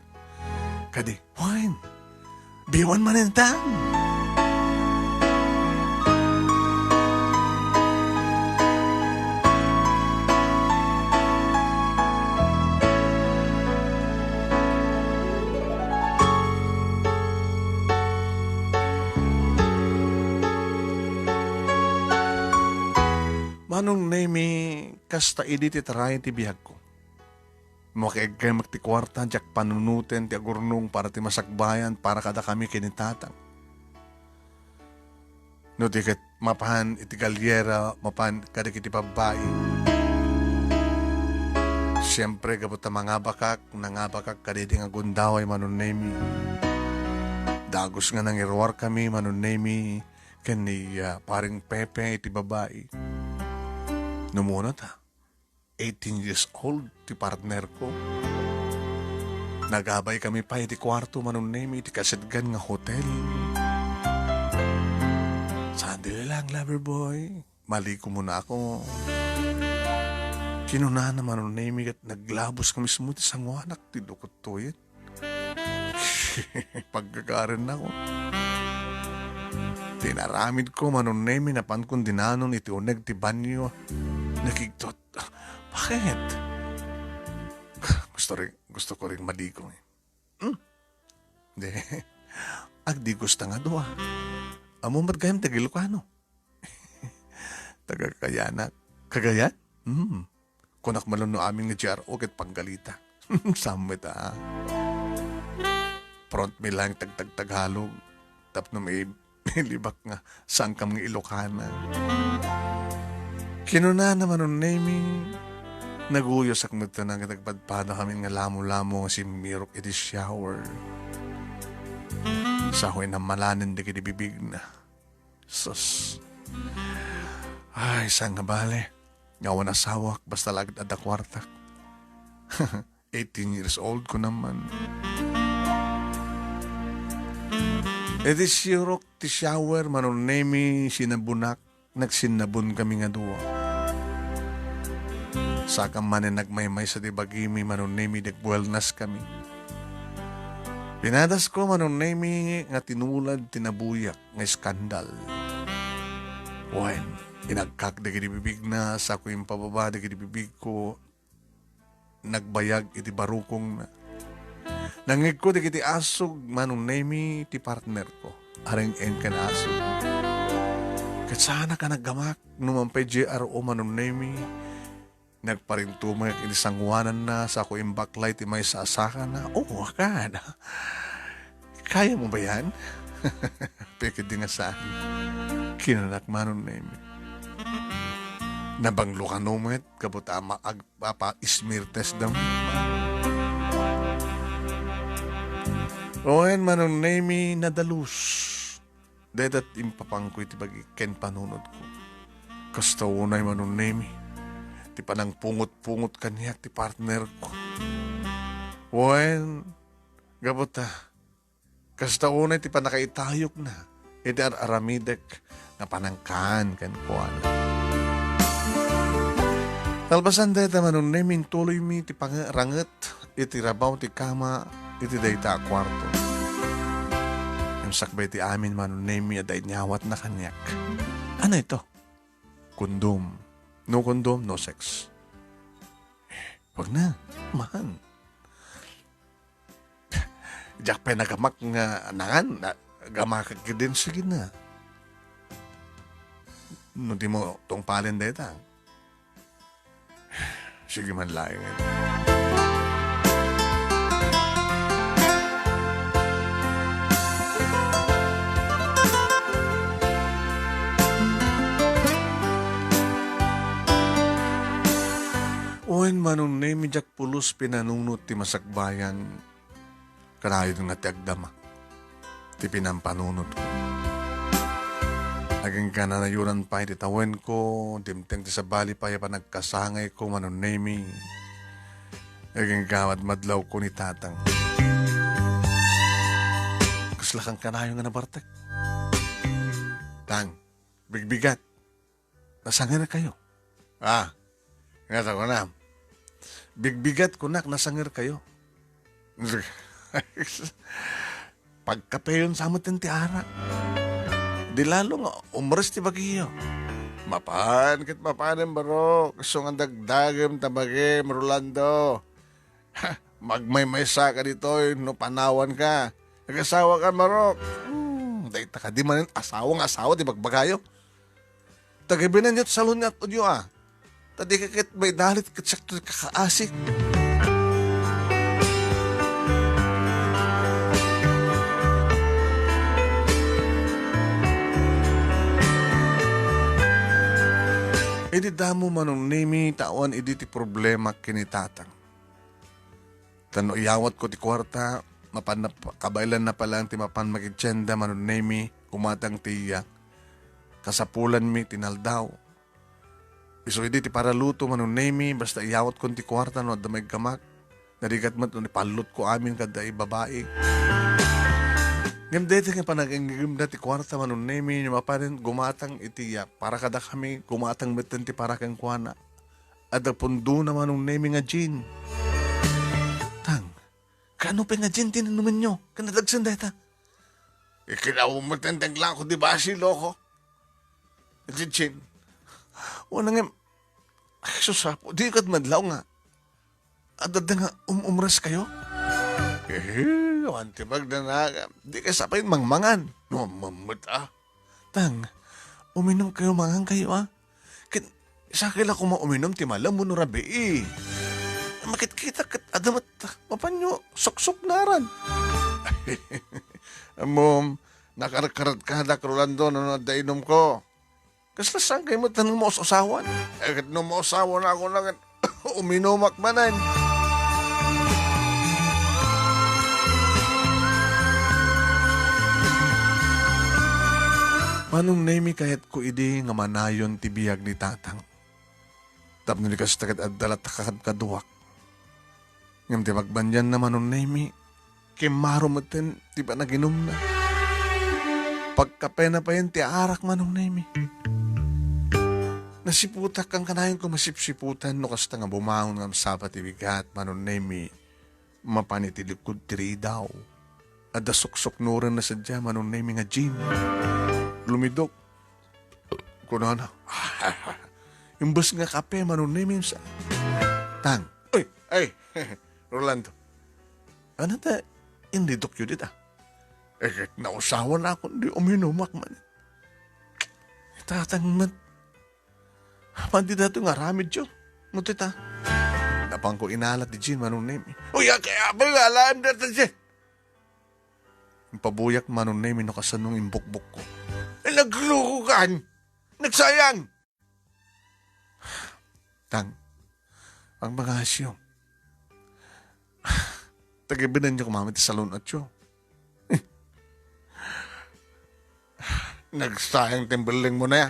Kadi, "Wen, biwan manen ta." Manong Nemi, kasta idi ti tarayen ti biagko. Makaiggaymek ti kuarta, diak panunuten ti agurnong para ti masakbayan para kadakami ken ni tatang. No di ket mapan iti Galiera, mapan kadagiti babbai. Siempre, gapu ta mangabakak, nangabakak kadaydi nga gundaway, Manong Nemi. Dagus nga nangiruarkami, Manong Nemi, ken ni, ah, Pareng Pepe iti babbai. No muna ta, eighteen years old ti partner ko. Nagabay kami pay iti kuarto, Manong Nemi, iti kasidgan nga hotel. Sandali lang, lover boy. Maligo muna ako. Kinunana, Manong Nemi, ket naglabos ka mismo ti sanguanak ti lukot tuyen. Pagkakaren ako. Tinaramid ko, Manong Nemi, napan kon dinanon iti uneg ti banyo. Nakigtot. Bakit? Gusto rin, gusto ko rin maligo eh. Hmm? Di. Agdi gusto nga dua. Ammom met gayam ti Ilocano. Taga Cagayan. Cagayan? Hmm. Kunak man no amin nga G R O ket panggalita. Sammet a. Front mi lang tagtagtagalog. Tapno may, may libak nga saankam nga Ilocana. Kinunana, Manong Nemi, naguyosak met nga nagpadpada kami nga lamo-lamo nga simmirok iti shower. Saoy namalanen dagiti bibigna. Sus. Ay, saan nga bale? Nga awan asawak, basta la adda kuartak. Eighteen years old ko naman. Iti sirok ti shower, Manong Nemi, sinabunak, nagsinnabon kami nga dua. Saka manen nagmaymaysa ti bagimi, Manong Nemi, nagbuelnas kami. Pinadasko, Manong Nemi, nga tinulad ti nabuyak nga iskandal. Wen, inagkak dagiti bibigna, sako impababa dagiti bibigko, nagbayag iti barukongna. Nangngegko dagiti asug, Manong Nemi, ti partnerko. Areng-eng ken asug. Ket saanak a naggamak, no man pay G R O, Manong Nemi. Nagparintumeng iti sangoananna, sako imbaklay ti maysa a sakana. Oh, akan? Kaya mo ba yan? Pekit di nga saan. Kinanak, Manong Nemi. Nabanglo kano met, kabut ama agpapa-smear test daw. Wen, Manong Nemi, nadalus. Dayta ti impapangko iti bagi ken panunotko. Kasta unay, Manong Nemi, ti panangpungot-pungot kaniak ti partnerko. Wen, gapu ta, kasta unay ti pannakaitayokna iti ar-aramidek nga panangkaan kenkuana. Nalpasan dayta, Manong Nemi, intuloymi ti pang-, ranget iti rabaw ti kama iti dayta a kuarto. Ngem sakbay ti amin, Manong Nemi, adda inyawatna kaniak. Ano ito? Kondom. No kondom, no sex. Eh, wag na. Mahal. Diak pay nagamak nga nangan, na-, gamakak din, sige na. No di mo tungpalen dayta. Sige man laeng. Wen, Manong Nemi, diak pulos pinanunot ti masakbayan. Kanayon nga ti agdama ti pinampanunotko. Agingga nanayonan pay ti tawenko, dimteng ti sabali pay a panagkasangayko, Manong Nemi. Agingga madmadlawko ni Tatang. Kasla kan kanayon nga nabartek. Tang, bigbigat. Nasangerkayo. Ah, nga ta kunam. Bigbigat kunak, nasangerkayo. Pagkapeyon sa met ti arak. Di lalo nga umres ti bagiyo. Mapan ket mapanen, baro. Isu nga dagdagem ta bagim, Rolando. Ha, magmaymaysa ka ditoy no panawan ka. Nagasawa ka, Marok. Hmm, dayta kadi manen asawa nga asawa ti bagbagayo. Tagabinan yot salon ni at-onyo, a. Ta di ka ket maidalit ket siak ti kakaasik. Idi damo, Manong Nemi, ta awan idi ti problema ken ni Tatang. Ta no iyawatko ti kuarta, mapan nap-, kabaelanna pa lang ti mapan makitienda, Manong Nemi, gumatang ti iya. Kasapulanmi ti naldaw. Isu idi ti paraluto, Manong Nemi, basta iyawatkon ti kuarta no adda maiggamak. Narigat met no ipallotko amin kadda ibabai. Ngem daytoy nga panagingigimda ti kuarta, Manong Nemi, no mapanen gumatang iti iya. Para kadakami, gumatang metten ti para kenkuana. Adda pundona, Manong Nemi, nga gin. Tang, kaano pay nga gin ti inumenyo? Ken nadagsen dayta? Ikinaw metten ti aglako di basi, loko. Iti gin. Wana ngem, ay, sus, Apo, di ket madlaw nga. Adda nga um-, umres kayo? Eh, Awan ti pagdanagam. Dika sa pay mangmangan. No, mammet, ah. Tang, uminumkayo, mangankayo, ah. Ket, sakay la koma uminum ti malem wenno rabii. Makitkita ket adda met mapanyo suksuknaran. Ammom, nakarkarat kadak, Rolando, no adda inumko. Kasla saan kay met no maus-usawan? Eh, ket no mausawan ako na ket uminumak manen. Manong Nemi, kayatko idi nga manayon ti biag ni Tatang. Tapno di kasta ket adda latta kadkaduak. Ngem ti pagbandianna, Manong Nemi, kimmaro metten ti panaginumna. Pagkapena payen ti arak, Manong Nemi. Nasiputak, kankanayon ko masipsiputan no kasta nga bumangon nga amsapa ti bigat, Manong Nemi. Mapan iti likod ti riidaw. Adda suksuknorenna sadiay, Manong Nemi, nga gin. Lumidok. Kunana, imbes nga kape, Manong Nemi, sa. Tang. Uy, ay, Rolando. Ano ta, inlidokyo dita? Eh, ket nausawan ako, di uminumak man. Tatang met. Apan di dato nga aramidyo. Muti ta. Napanko inala ti gin, Manong Nemi. Uy, kaya ba nga alaem data gin? Impabuyak, Manong Nemi, no kasano nga imbukbokko. Eh, nagluko kan! Nagsayang! Tang, ang mga asyo. Tagibinan niyo kumamit sa lunatyo. Nagsayang ti belling mo na ya.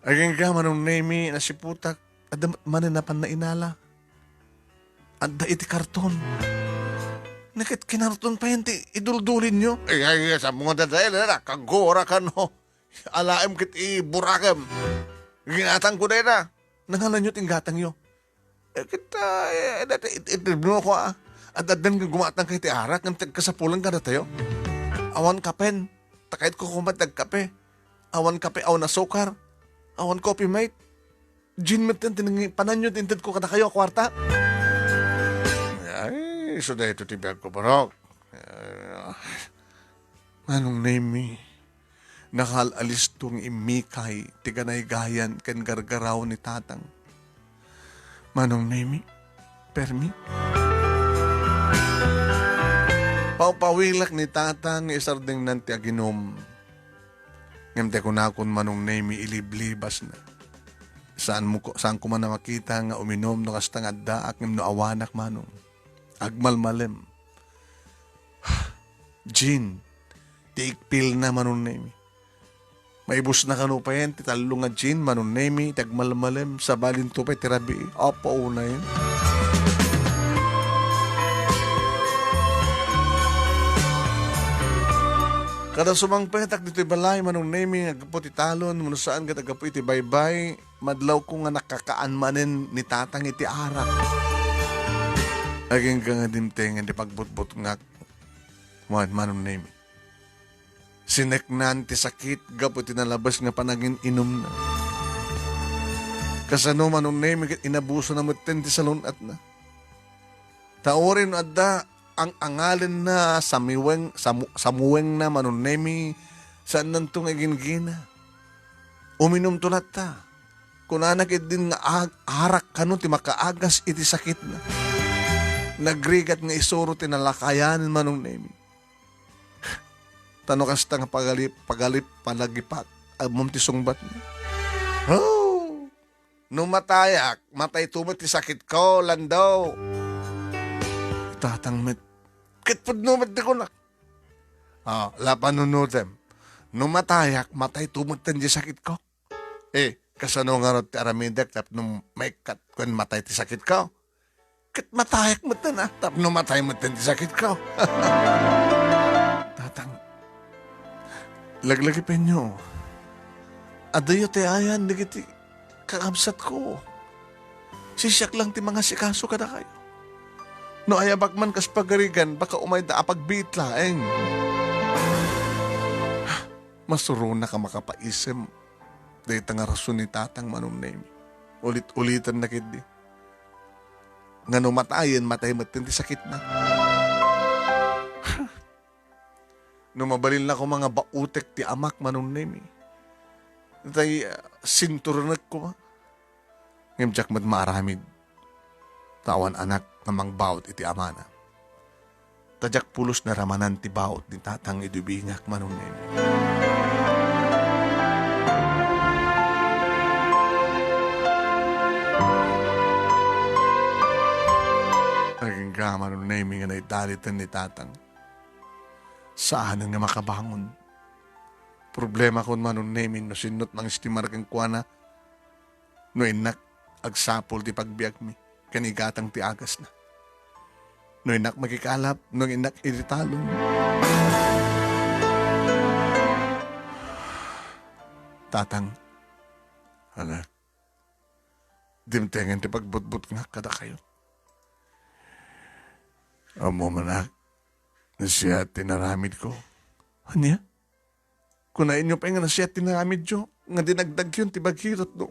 Agingga, Manong Nemi, nasiputak. Adda met manen napan nainala. Adda iti karton. Naket kinarton pa yan ti iduldulin nyo. Ay, ay, ay, sa mga dadail, ala, kagura ka, no? Alaem ket iburakem. Ginatang ko dayta. Nangalan yo ti inggatang yo. Eh, kita, eh, dati, it-, it-, itibno ko, ah. At addan nga gumatang kay ti arak, ngem ti agkasapulan kadatayo. Awan kapen. Takayt ko kumat agkape. Awan kape, awan asukar. Awan Coffee Mate. Gin met ti nangi-, pananyo ti inted ko kadakayo a kuarta. Ay, isu dayto ti biag ko, Barok. Eh, Manong Nemi, nakaal-alisto nga immikay ti ganaygayan ken gargaraw ni Tatang. Manong Nemi, permi? Pawpawilak ni Tatang nga isardengnan ti aginum. Ngem ti kunakon, Manong Nemi, iliblibasna. Saan mo ko, saan ko man a makita nga uminum no kasta nga addaak, ngem no awanak, Manong. Agmalmalem. Gin, ti ikpilna, Manong Nemi. Maibusna kano payen ti tallo nga gin, Manong Nemi, ti agmalmalem, sabalinto pay ti rabii. Apo, unay. Kada sumangpetak ditoy balay, Manong Nemi, nga aggapu ti talon, wenno saan ket aggapu iti baybay, madlawko nga nakakaan manen ni Tatang iti arak. Agingga nga dimtengen ti pagbutbutngak. Wen, Manong Nemi. Sineknan ti sakit gapu iti nalabes nga panagin-inumna. Kasano, Manong Nemi, ket inabusona metten ti salun-atna. Ta uray no adda ang-angalenna, samiweng-, samu-, samuwengna, Manong Nemi, saannanto nga igingina. Uminumto latta. Kunana ketdin nga ag-, arak kano ti makaagas iti sakitna. Nagrigat nga isuro ti nalakayan, Manong Nemi. Ta no kasta nga pagalip, pagalip, palagipat, ammom ti sungbatna. Oh! No matayak, matayto met ti sakitko, Lando. Tatang met. Ket pudno met ti kunak. Ah, la panunutem. No matayak, matayto met ti sakitko. Eh, kasano ngarud ti aramidek tapno maikkat ken matay ti sakitko? Ket matayak metten, ah, tapno matay metten ti sakitko. Tatang, laglagipenyo. Adayo ti ayan dagiti kakabsatko. Siak lang ti mangasikaso kadakayo. No ayabak man kas pagarigan, baka umayda a pagbiit laeng. Masuronak a makapaisem dayta nga rason ni Tatang, Manong Nemi. Ulit-ulitanna ketdi. nga no matayen, matay metten ti sakitna. No mabalin la koma nga baotek ti amak, Manong Nemi, tay, ah, sinturenek koma. Ngem diak met maaramid, ta awan anak nga mangbaot iti amana. Ta diak pulos naramanan ti baot ni tatang idi ubingak, Manong Nemi. Agingga, Manong Nemi, nga naidaliten ni tatang. Saanen nga makabangon. Problemakon, Manong Nemi, no sinno ti mangistimar kenkuana, no innak agsapul ti pagbiagmi ken igatang ti agasna. No innak makikalap, no innak iti talon. Tatang, anak, dimtengen ti pagbutbutngak kadakayo. Ammom, anak, nasiat ti naramidko. Ania? Kunaenyo pay nga nasiat ti naramidyo, nga dinagdagyon ti bagirotno.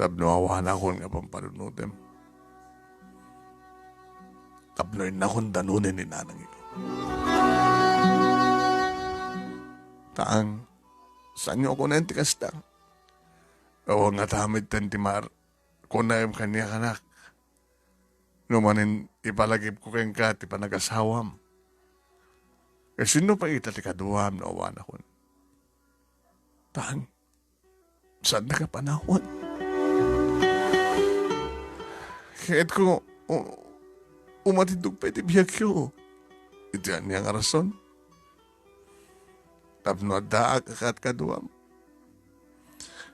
Tapno awanakon nga pampanunotem. Tapno innakon danonen ni nanangyo. Taang, saanyo a kunaen ti kasta? Awan nga tamid ten ti mar-, kunaem kaniak, anak. No manen ipalagipko kenka ti panagasawam. Ket sinno pay ita ti kaduam no awanakon? Tan, saannak a panawan. Kayatko, u-, umatindog pay ti biagyo. Iti ania nga rason? Tapno addaak a kadkaduam.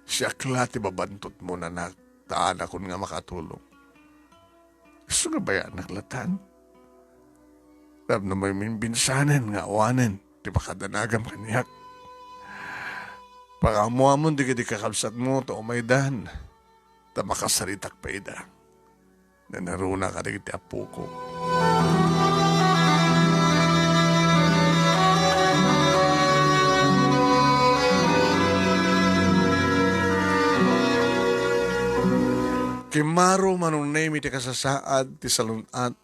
Siak la ti babantotmo, anak, ta aanakon nga makatulong. Isu nga bayanak latan. Tapno mamminbinsanen nga awanen ti pakadanagam kaniak. Pakaammoamon dagiti kakabsatmo ta umaydan, ta makasaritak pay ida. Nanaruna kadagiti apoko. Kimmaro, Manong Nemi, ti kasasaad ti salun-at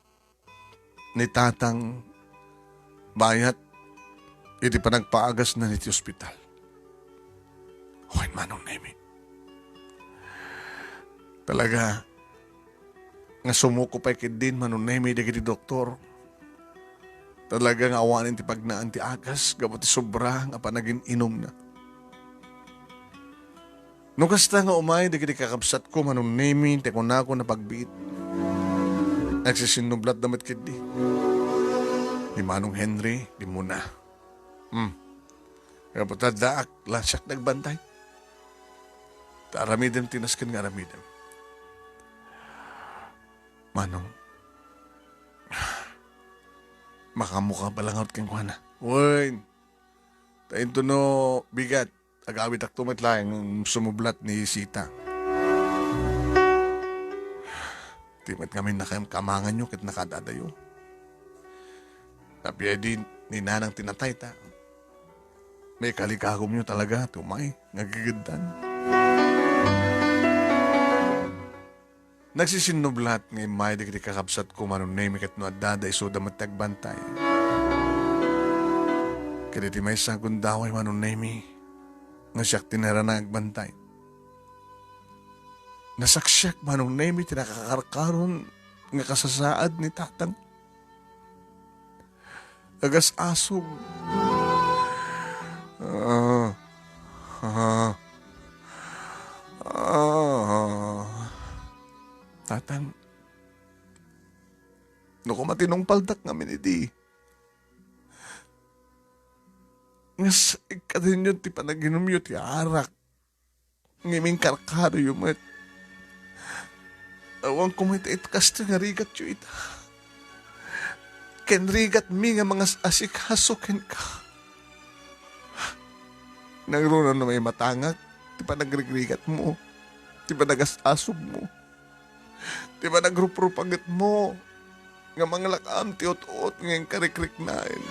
ni Tatang bayat iti panagpaagasna iti ospital. Wen, Manong Nemi. Talaga nga sumuko pay ketdin, Manong Nemi, dagiti doktor. Talaga nga awanen ti pagnaan ti agas gapu ti sobra nga panagin-inumna. No kasta nga umay dagiti kakabsatko, Manong Nemi, ti kunako a pagbiit, agsisinnublatda met ketdi. Ni Manong Henry, dimmuna. Hmm. Gapu ta addaak la siak nagbantay. Ta aramidem ti nasken nga aramidem. Manong, makaammoka a balangaw kenkuana? Wen. Ta intono bigat, agawitakto met laeng sumublat ni Sita. Ti met ngamin nakamkamanganyo ket nakaad-adayo. Napay idi ni nanang ti natay ta maikalikagumyo talaga ti umay nga gigeddan. Nagsisinnublat nga immay dagiti kakabsatko, Manong Nemi, ket no addada, isuda met ti agbantay. Ket iti maysa a gundaway, Manong Nemi, nga siak ti nairana nga agbantay. Nasaksiak, Manong Nemi, ti nakakarkaron nga kasasaad ni Tatang. Agas-asog. Ah. Ah. Ah. Tatang, no koma tinungpaldak ngamin idi, nga s-, ikkatenyo ti panaginumyo ti arak. Ngem inkarkaroyo met. Awan koma ita, ita kasta nga rigatyo ita. Ken rigatmi nga mangas-asikaso kenka. Nangruna no maimatangak ti panagrigrigatmo, ti panagas-asogmo, ti panagruprupangetmo, nga manglakaam ti ut-ot nga inkarikriknaen.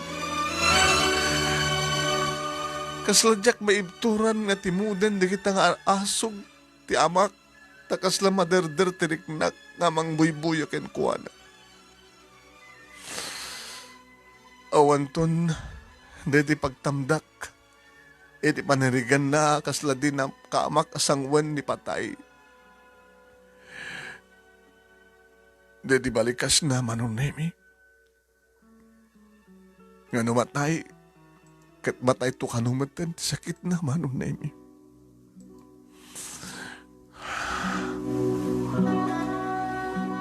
Kasla diak maibturan nga timuden dagita nga ar-asog ti amak, ta kasla maderder ti riknak nga mangbuybuya kenkuana. Awanton daydi pagtamdak iti paniriganna a kasla di nakaamak a sanguen ni patay. Daydi balikasna, Manong Nemi. Nga no matay, ket matayto kano metten ti sakitna, Manong Nemi.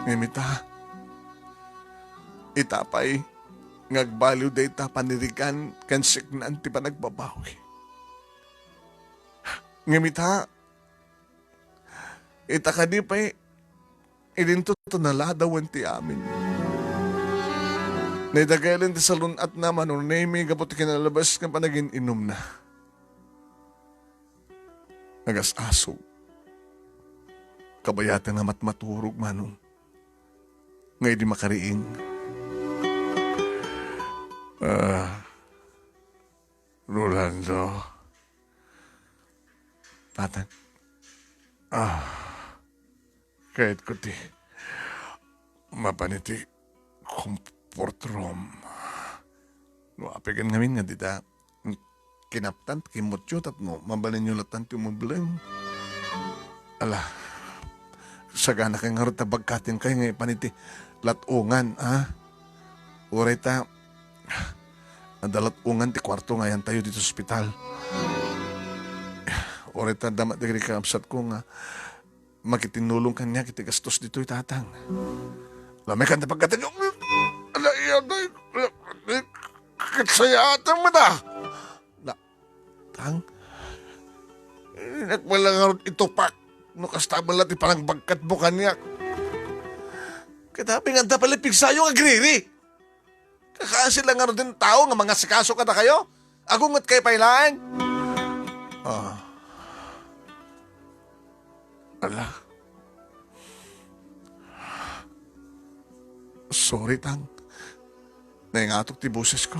Ngem ita, ita pay nga agbaliw dayta panirigan ken siknaan ti panagbabawi. Ngem ita, ita kadi pay, idinto ta naladawen ti amin. Naidagaelen ti salun-atna, Manong Nemi, gapu ti kinalabas nga panagin-inumna. Nagas-asog. Kabayaten nga matmaturog, Manong. Nga idi makariing. Ah, Rolando. Tatang. Ah, kayatko ti mapan iti comfort room. No, apigan ngamin nga dita kinaptan, kimmutyo, tapno mabalinyo latan ti umubleng. Ala, sagana kay ngarud ta bagkaten kay nga ipan iti latungan, a? Uray ta, adda latungan ti kuarto nga ayantayo ditoy ospital. Uray ta adda met dagiti kakabsatko nga makitinnulong kaniak iti gastos ditoy, Tatang. Lamay kanta pagkatag-, ala, iya, day, ket sayaatan mo ta. Na, Tang, inak mo lang ngarud itupak no kasta man la ti panangbagkatmo kaniak. Ket apay nga adda pay la pigsayo nga agriri? Kakasi lang ngarud ti tao nga mangasikaso kadakayo? Agunget kayo pay laeng? Ah. Ala. Sorry, Tang. Naingatok ti bosesko.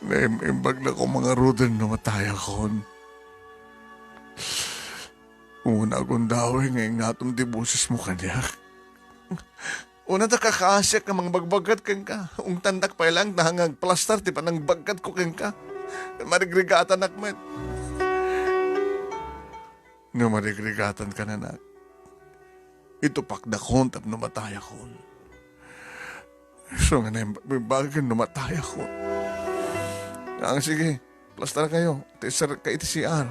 Naim-imbag na ko mangaruden no matayakon. Una, agundaway nga ingatom ti bosesmo kaniak. Una ta kakasiak nga mangbagbagat kenka. Ungtandak pay laeng ta nga agplastar ti panangbaggatko kenka. Marigrigatanak met. No marigrigatanka, anak, itupakdakon tapno matayakon. Isu nga naimbag no matayakon. Nga, sige, plastar kayo. Ti sir ka iti C R.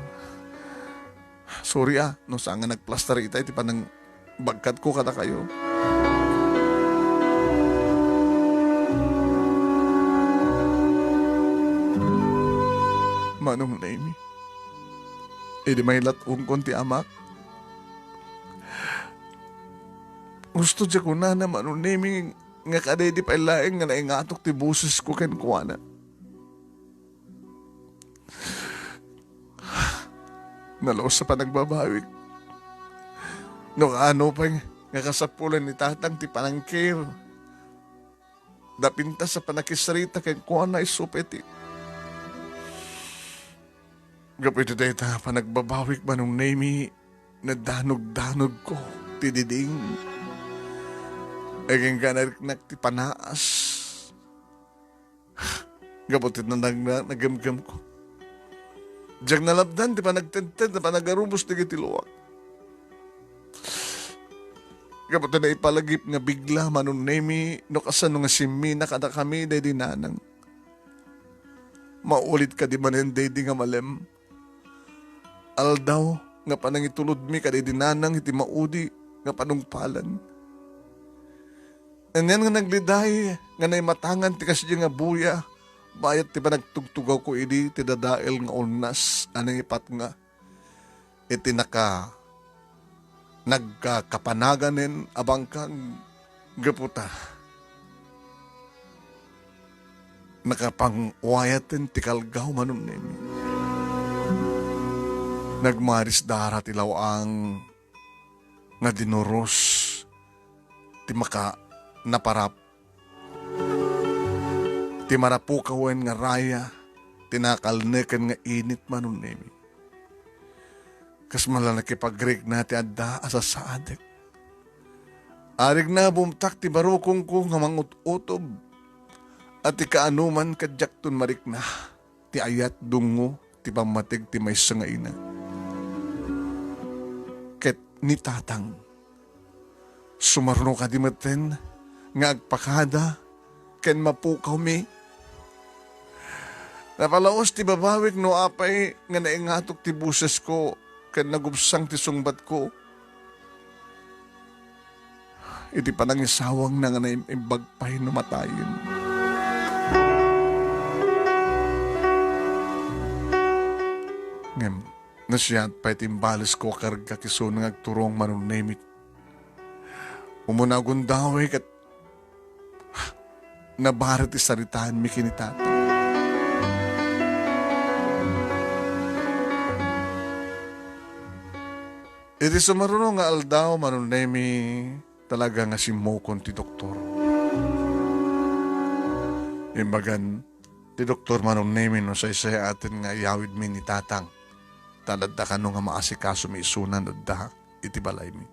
Sorry, a, no saan nga nagplastar ita iti panangbagkatko kadakayo. Manong Nemi, idi maylat-ongkon ti amak, gusto diay kunana, Manong Nemi, nga kadaydi pay laeng nga naingatok ti bosesko kenkuana. Nalus a panagbabawik. No kaano pay nga kasapulan ni Tatang ti panangkir, da pintas a panakisarita kenkuana isu pay ti. Gapu iti dayta a panagbabawik, Manong Nemi, nadanogdanogko ti diding. Agingga nariknak ti panaas. Gapu ti nanagna-, nagemgemko. Diak nalabdan ti panagtedted a panagarubos dagiti luak. Gapu ti naipalagip nga bigla, Manong Nemi, no kasano nga simmina kadakami daydi nanang. Maulid kadi manen daydi nga malem. Aldaw nga panangitulodmi kadaydi nanang iti maudi nga panungpalan. Anian nga nagliday nga naimatangan ti kasdiay nga buya, bayat ti panagtugtugawko idi ti dadael nga ulnas a nangipatnga iti naka-, nagkakapanaganen a bangkag gapu ta nakapangwayaten ti kalgaw, Manong Nemi. Nagmaris dara ti law-ang nga dinuros ti maka-, naparap-, ti marapukawen nga raya ti nakalneken nga init, Manong Nemi. Kas mala nakipagrikna ti adda a sasaadek. Arigna bumtak ti barukongko nga mangut-utob, a ti kaanoman kadiakton marikna ti ayat dungngo ti pammateg ti maysa nga ina. Ket ni Tatang, sumaruno kadi metten nga agpakada ken mapukawmi. Napalaos ti babawik no apay nga naingatok ti bosesko ken nagubsang ti sungbatko. Iti panangisawangna nga naim-imbag pay no matayen. Ngem, nasiat pay ti imbalesko a kargak isuna nga agturong Manong Nemi. Umuna agundaway ket nabaret ti saritaanmi ken ni Tatang. Iti sumaruno nga aldaw, Manong Nemi, talaga nga simmukon ti doktor. Imbagan ti doktor, Manong Nemi, no saysayaaten nga iyawidmi ni Tatang, ta adda kano nga maasikasomi isuna no adda iti balaymi.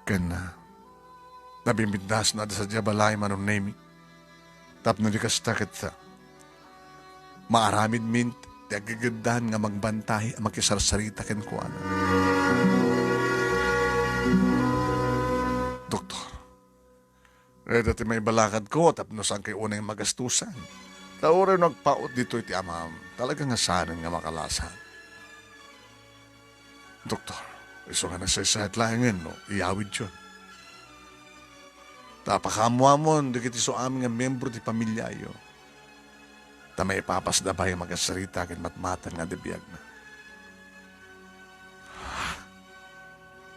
Ken, ah, nabimbidasna da sadiay balay, Manong Nemi. Tapno di kasta ket, ah, maaramidmin ti aggigeddan nga magbantay a makisarsarita kenkuana. Doktor, dayta ti maibalakadko tapno saankay unay magastusan. Ta uray no agpaut ditoy ti amam, talaga nga saanen nga makalasan. Doktor, isu nga nasaysayat laengen no iyawidyon. Ta pakaammoamon dagiti isuamin nga miyembro ti pamiliayo. Ta maipapasda pay a magasarita ken matmatan nga adda biagna.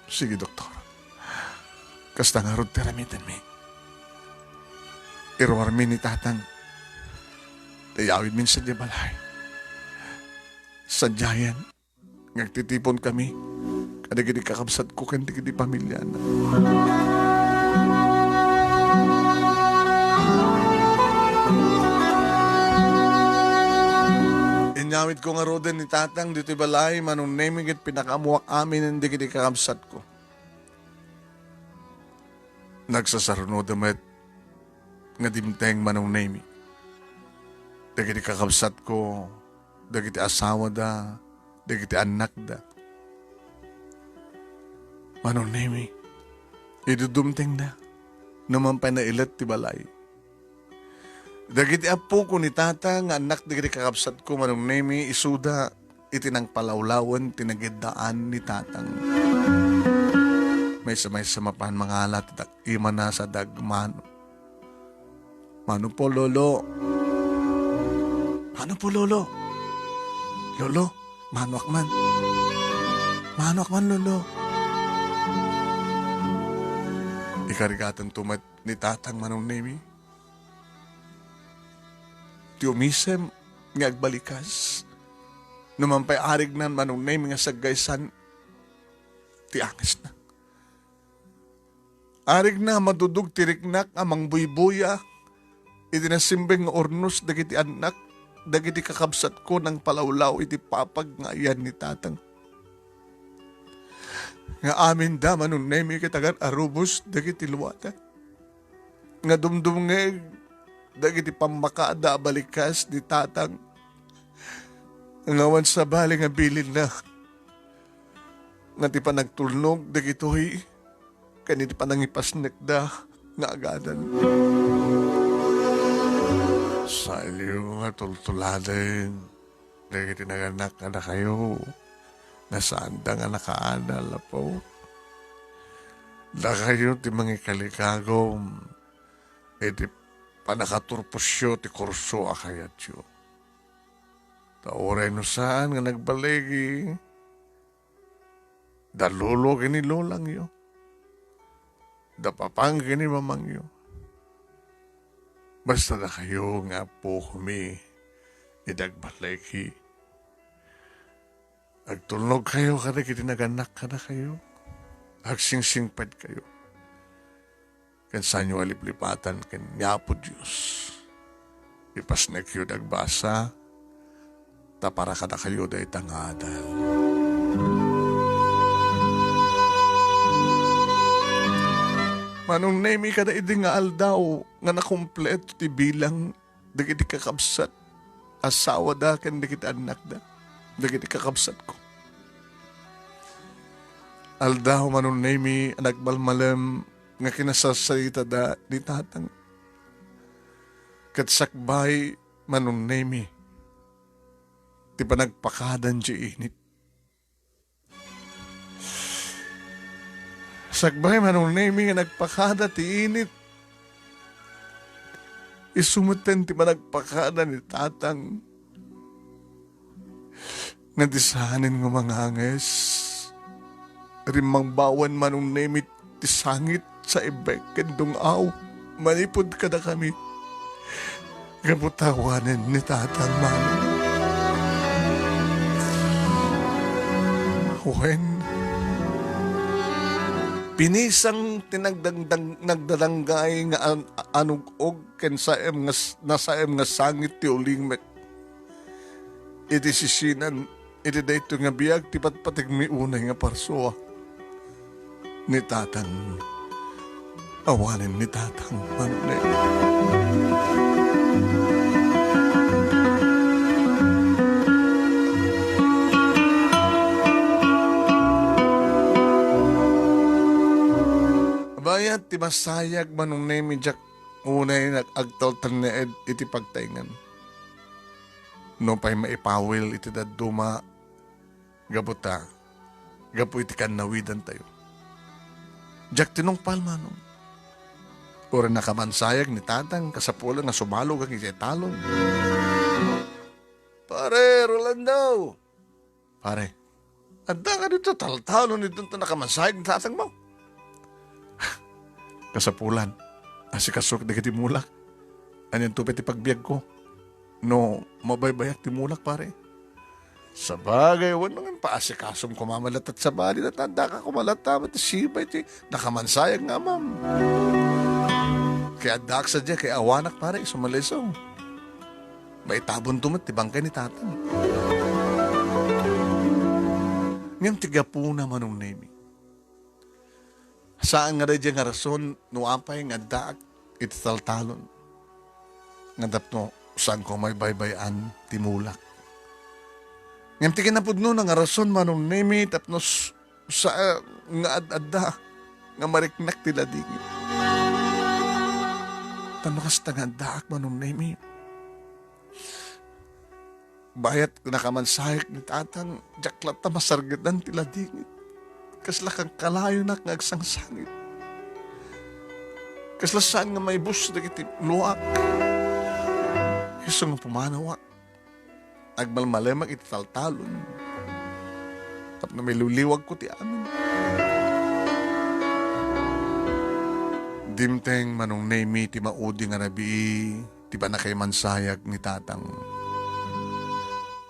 Sige, doktor. Kasta ngarud ti aramidenmi. Iruarmi ni Tatang ta iyawidmin sadiay balay. Sadiayen nga agtitiponkami kadagiti kakabsatko ken dagiti pamiliana. Inyawidko ngaruden ni Tatang ditoy balay, Manong Nemi, ket pinakaammoak aminen dagiti kakabsatko. Nagsasarunoda met nga dimteng, Manong Nemi. Dagiti kakabsatko, dagiti asawada, dagiti annakda. Manong Nemi, idudumtengda, no man pay nailet ti balay. Dagiti appoko ni Tata nga annak dagiti kakabsatko, Manong Nemi, isuda iti nangpalawlawen ti nageddaan ni Tatang. Maysa-maysa mapan mangala ti dak-, imana sa dagmano. Mano po, Lolo? Mano po, Lolo? Lolo, manoak man. Manoak man, Lolo. Ikarigatan to met ni Tatang, Manong Nemi. Ti umisem nga agbalikas. No man pay arigna, Manong Nemi, nga saggaysan ti angesna. Arigna, madudog ti riknak a mangbuybuya iti nasimbeng nga urnos dagiti annak, dagiti kakabsatko nangpalawlaw iti papag nga ayan ni Tatang. Nga aminda, Manong Nemi, ket agar-arubos dagiti luada. Nga dumdumngeg dagiti pammakada a balikas ni Tatang. Nga awan sabali nga bilinna nga ti panagtulnog dagitoy ken iti panangipasnekda nga agadal. Saanyo nga tultuladen dagiti nanganak kadakayo nga saanda nga nakaadal, Apo. Dakayo ti mangikalikagum iti pannakaturposyo ti kurso a kayatyo. Ta uray no saan nga nagbaligi, da lolo ken ni lolangyo, da papang ken ni mamangyo. Basta dakayo nga appomi, idi agbaligi, agtulnogkayo kadagiti nanganak kadakayo, agsingsingpetkayo. Ken saanyo a liplipatan ken ni Apo Dios. Ipasnekyo ti agbasa, ta para kadakayo dayta nga adal. Manong Nemi, kada idi nga aldaw nga nakumpleto ti bilang dagiti kakabsat, asawada ken dagiti annakda, dagiti kakabsatko. Aldaw, Manong Nemi, a nagmalmalem nga kinasarsaritada ni Tatang. Ket sakbay, Manong Nemi, ti panagpakadan ti init. Sakbay, Manong Nemi, nga nagpakada ti init, isu metten ti panagpakada ni Tatang nga di saanen nga manganges. Rimmangbawan, Manong Nemi, ti sangit sa ibek ken dung-aw manipud kadakami. Gapu ta awanen ni Tatang, Manong. Wen, pinisang ti nagdangdang-, nagdadanggay nga an-, anug-og ken saem nga s-, nasaem nga sangit ti ulimek. Iti sisinan, iti daytoy nga biag ti patpategmi unay nga parsua ni Tatang. Awanen ni Tatang, Manong Nemi. Bayat ti masayag, Manong Nemi, diak unay nag-, agtaltalnaed iti pagtaengan. Nupay maipawil iti dadduma, gapu ta, gapu iti kannawidantayo. Diak tinungpal, Manong. Uray nakamansayag ni Tatang, kasapulan nga sumalog iti talon. Pare Rolando! Pare, adda kadi taltalon ditoy ta nakamansayag ni Tatangmo? Kasapulan, asikasok dagiti mulak. Anianto pay ti pagbiagko no mabaybayak ti mulak, pare? Sabagay, wenno nga paasikasom koma met latta ti sabali, ta addaka koma latta met ti sibay ti nakamansayag nga amam. Ket addaak sadiay ket awanak, pare, isu met la isu. Maitabonto met ti bangkay ni Tatang. Ngem ti gapuna, Manong Nemi, saan nga daydiay nga rason no apay nga addaak iti taltalon nga tapno saanko a mabaybay-an ti mulak. Ngem ti kinapudnona nga rason, Manong Nemi, tapno s-, sa, nga ad-adda nga mariknak ti ladingit. Ta no kasta nga addaak, Manong Nemi, bayat nakamansayag ni Tatang, diak latta masargedan ti ladingit. Kasla kankalayonak nga agsangsangit. Kasla saan nga maibus dagiti luak. Isu nga pumanawak. Agmalmalemek iti taltalon tapno maliwliwagko ti amin. Dimteng, Manong Nemi, ti maudi nga rabii ti pannakaimansayag ni Tatang.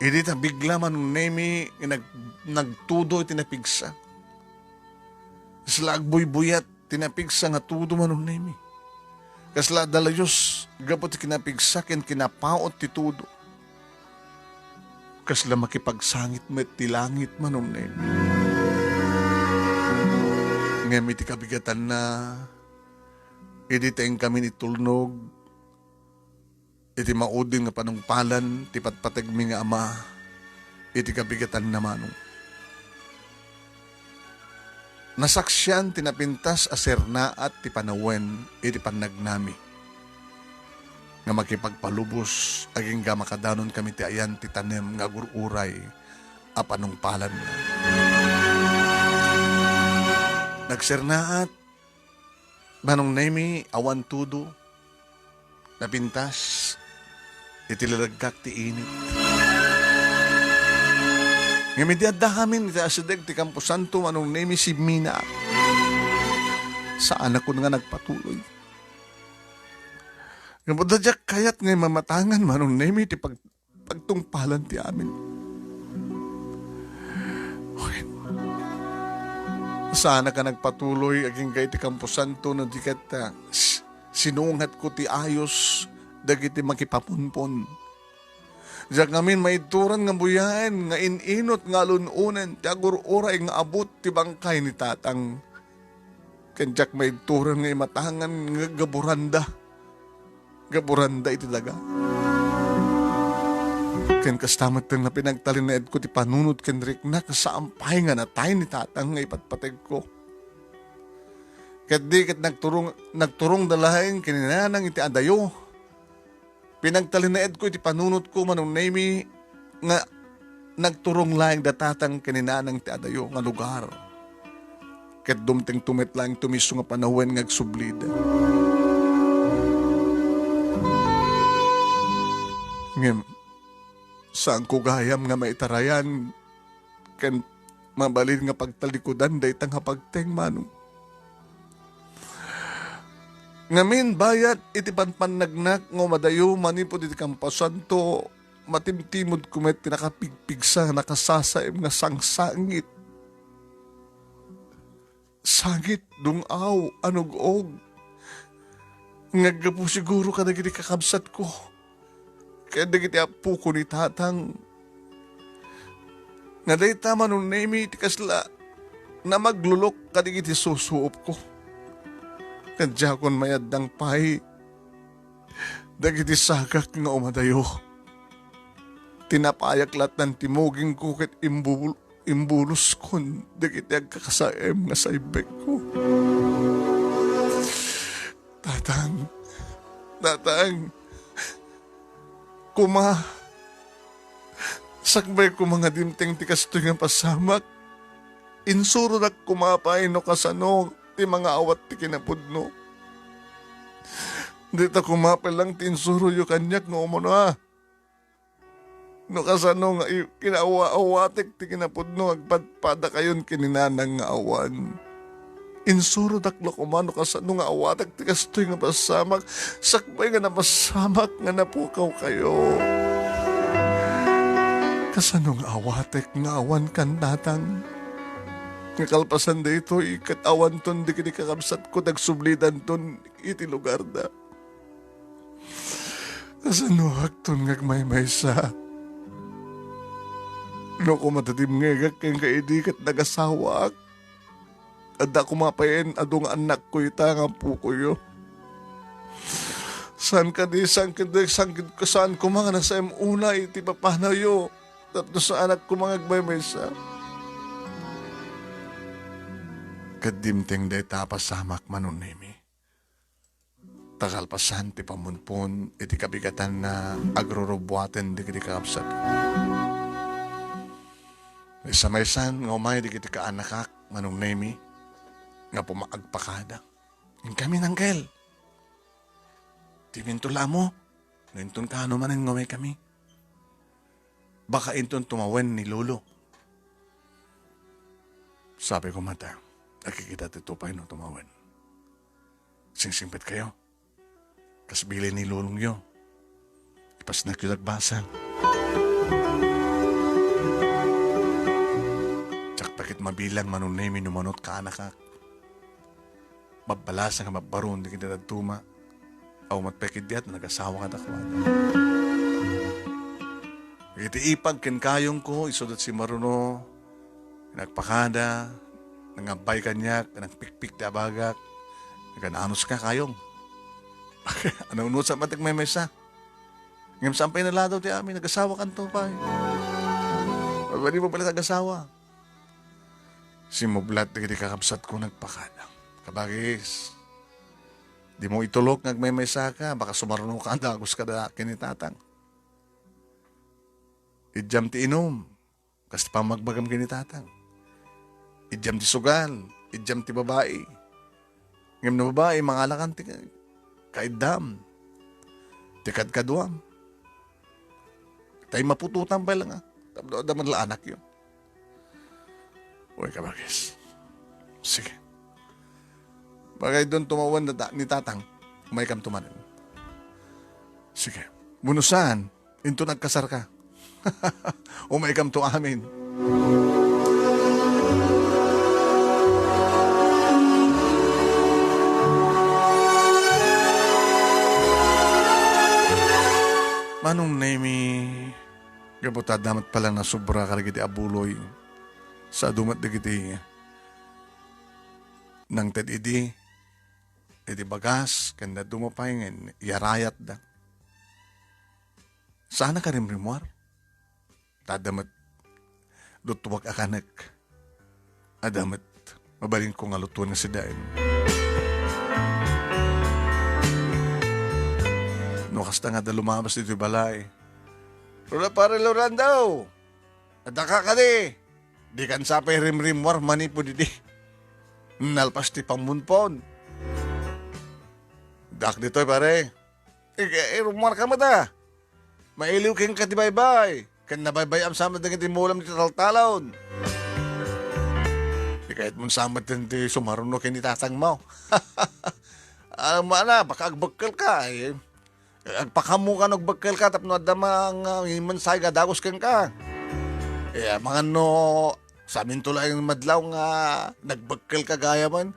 Idi ta bigla, Manong Nemi, nga nag-, nagtudo iti napigsa. Kasla agbuybuyat ti napigsa nga tudo, Manong Nemi. Kasla adda layus gapu ti kinapigsa ken kinapaut ti tudo. Kasla makipagsangit met ti langit, Manong Nemi. Ngem iti kabigatanna, idi ta inkami itulnog, iti maudi nga panungpalan ti patpategmi nga ama iti kabigatanna, Manong. Nasaksian ti napintas a sernaat ti panawen iti pannagnami nga makipagpalubos agingga makadanon kami ti ayan ti tanem nga agur-uray a panungpalanna. Nagsernaat Manong Nemi, awan tudo, napintas iti lalaggak ti init. Ngem idi adda amin iti asideg ti kamposanto, Manong Nemi, simminaak. Saanak nga nagpatuloy. Ngem adda diak kayat nga mamatangan, Manong Nemi, ti pag-, pagtungpalan ti amin. Wen, saanak a nagpatuloy agingga iti kamposanto no di ket, ah, s-, sinungatko ti ayos dagiti makipapunpon. Diak ngamin maidturan nga buyaen nga in-inut nga alun-onen ti agur-uray nga abut ti bangkay ni tatang. Ken diak maidturan nga imatangan nga gaburanda. Gaburanda iti daga. Ken kasta met nga pinagtalinaedko ti panunot ken riknak, saan pay nga natay ni tatang nga ipatpategko. Ket di ket nagturong, nagturongda laeng ken ni nanang iti adayo. Pinagtalinaedko iti panunotko, Manong Nemi, nga nagturong laeng da tatang ken ni nanang ti adayo nga lugar. Ket dumtengto met laeng ti miso nga panawen nga agsublida. Ngem, saanko gayam nga maitarayan ken mabalin nga pagtalikudan dayta nga pagteng, Manong. Ngamin, bayat iti panpannagnak nga umadayo manipud iti kampasanto, matimtimod ko met ti nakapigpigsa nga nakasasaem nga sangsangit. Sangit, dung-aw, anug-og. Nga aggapu siguro kadagiti kakabsatko ken dagiti appoko ni tatang. Nga dayta, Manong Nemi, ti kasla namaglulok kadagiti susuopko. Ken diakon mayaddang pay dagiti sagak nga umadayo. Tinapayak latta ti mugingko ket imbubul-, imbuloskon dagiti agkakasaem nga saibbekko. Tatang, tatang, koma, sakbay koma nga dimteng ti kastoy nga pasamak, insurodak koma pay no kasano ti mangaawat ti kinapudno. Dita koma pay lang ti insuroyo kaniak nga umuna. No kasano nga i-, kinaawa-awatek ti kinapudno, agpadpadakayon ken ni nanang nga awan. Insurodak la koma no kasano nga awatek ti kastoy nga pasamak, sakbay nga napasamak nga napukawkayo. Kasano nga awatek nga awan kan tatang? Nga kalpasan daytoy, ket awanton dagiti kakabsatko, dagsublidanton iti lugarda. Kasanoakton nga agmaymaysa? No koma ta dimngegak kenka idi ket nagasawaak, adda koma payen adu nga annakko ita nga appokoyo. Saan kadi, saan kadi, saan kadi, saan koma nga nasaem unay iti papanayo tapno saanak koma nga agmaymaysa? Ket dimteng dayta a pasamak, Manong Nemi. Ta kalpasan ti pammunpon iti kabigatanna, agrurubbuaten dagiti kakabsat. Maysa-maysan nga umay dagiti kaanakak, Manong Nemi, nga puma-, agpakada. Inkami, Angkel. Diminto la ammo no inton kaano manen nga umaykami. Baka inton tumawen ni Lolo. Sabi ko, mata, agkikita ti tupay no tumawen. Singsingpetkayo. Kas bilin ni lolongyo, ipasnakyo dagbasa. Diak pay ket mabilang, Manong Nemi, no manut kaanakak. Mabbalasa nga mabbaron dagiti dadduma. Awan met pay ket diak nagasawa kadakuada. Iti ipag ken kayongko, isuda ti simmaruno, nagpakada, nangabbay kaniak, nagpikpik ti abagak, nagan-anuska, kayong. Ano-unusan met ti agmaymaysa. Ngem saan pay naladaw ti amin, nagasawakanto pay. Pabali mo pala nagasawa. Simmublat dagiti kakabsatko, nagpakada. Kabagis, dimo itulok nga agmaymaysaka, baka sumarunoka a dagus kada ken ni tatang. Idiam ti inum, kas ti pammagbagam ken ni tatang. Idiam ti sugal, idiam ti babai. Ngem no babai, mangalakan ti kaiddam, ti kadkaduam. Tay maputotan pay la nga. Tapno adda met la anakyo. Uy, kabagis. Sige. Bagay don tumawen da-, ni tatang, umaykamto manen. Sige. Bunusan, inton agkasarka. Umaykamto amin. Manong Nemi, Kay buta, adda met pala nasobra kadagiti abuloy. Sa adu met dagiti nangted idi, iti bagas, ken adu met pay nga iyarayatda. Saan a karimrimmuar? Ta adda met luttuak a kanek. Adda met mabalinko nga lutuan nga sidaen. No kasta nga adda lumabas ditoy balay, "Rula, Pare Lorando, adda ka kadi?" Dikan sa pay rimrimmuar manipud idi. Nalpas ti pammunpon. "Dak ditoy, pare." "Ika, irummuarka met a. Mailiw kenka ti baybay, ken nabaybayam sa met dagiti mulam ti taltalon. Ikayatmon sa met ti sumaruno ken ni tatangmo." "Ammona, baka agbekkelka, eh. Agpakaammokan no agbekkelka tapno adda ma-, nga imensahek nga dagus kenka. Eh, amangan no saminto laeng madlaw nga nagbekkelka gayamen.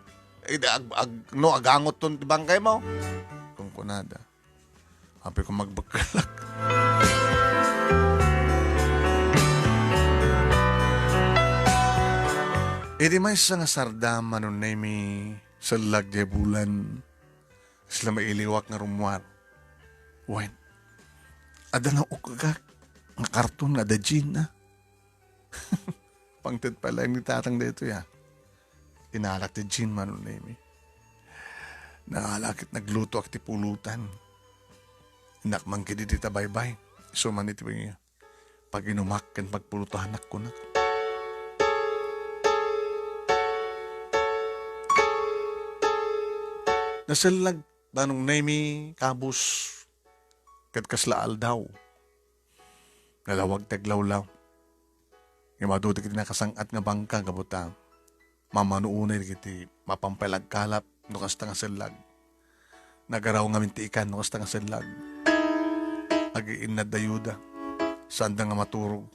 Eh, ag-, ag-, no agangotton ti bangkaymo." Kunkunada. Apay kung magbekkelak. Idi maysa nga sardam, Manong Nemi, sellag diay bulan, kasla mailiwak nga rummuar. Wen, adda naukagak nga karton nga adda gin, a. Pangted pay laeng ni tatang daytoy, a. Inalak ti gin, Manong Nemi. Nangala ket naglutoak ti pulutan. Innak man ketdi dita baybay. Isu man iti pag-inumak ken pagpulutanak, kunak. Nasellag, Manong Nemi, kabus, ket kasla aldaw. Nalawag ti aglawlaw. Ngem adu dagiti nakasang-at nga bangka gapu ta mamano unay dagiti mapang pay la agkalap no kasta nga sellag. Nagaraw ngamin ti ikan no kasta nga sellag. Agiinnad dayuda. Saanda nga maturog.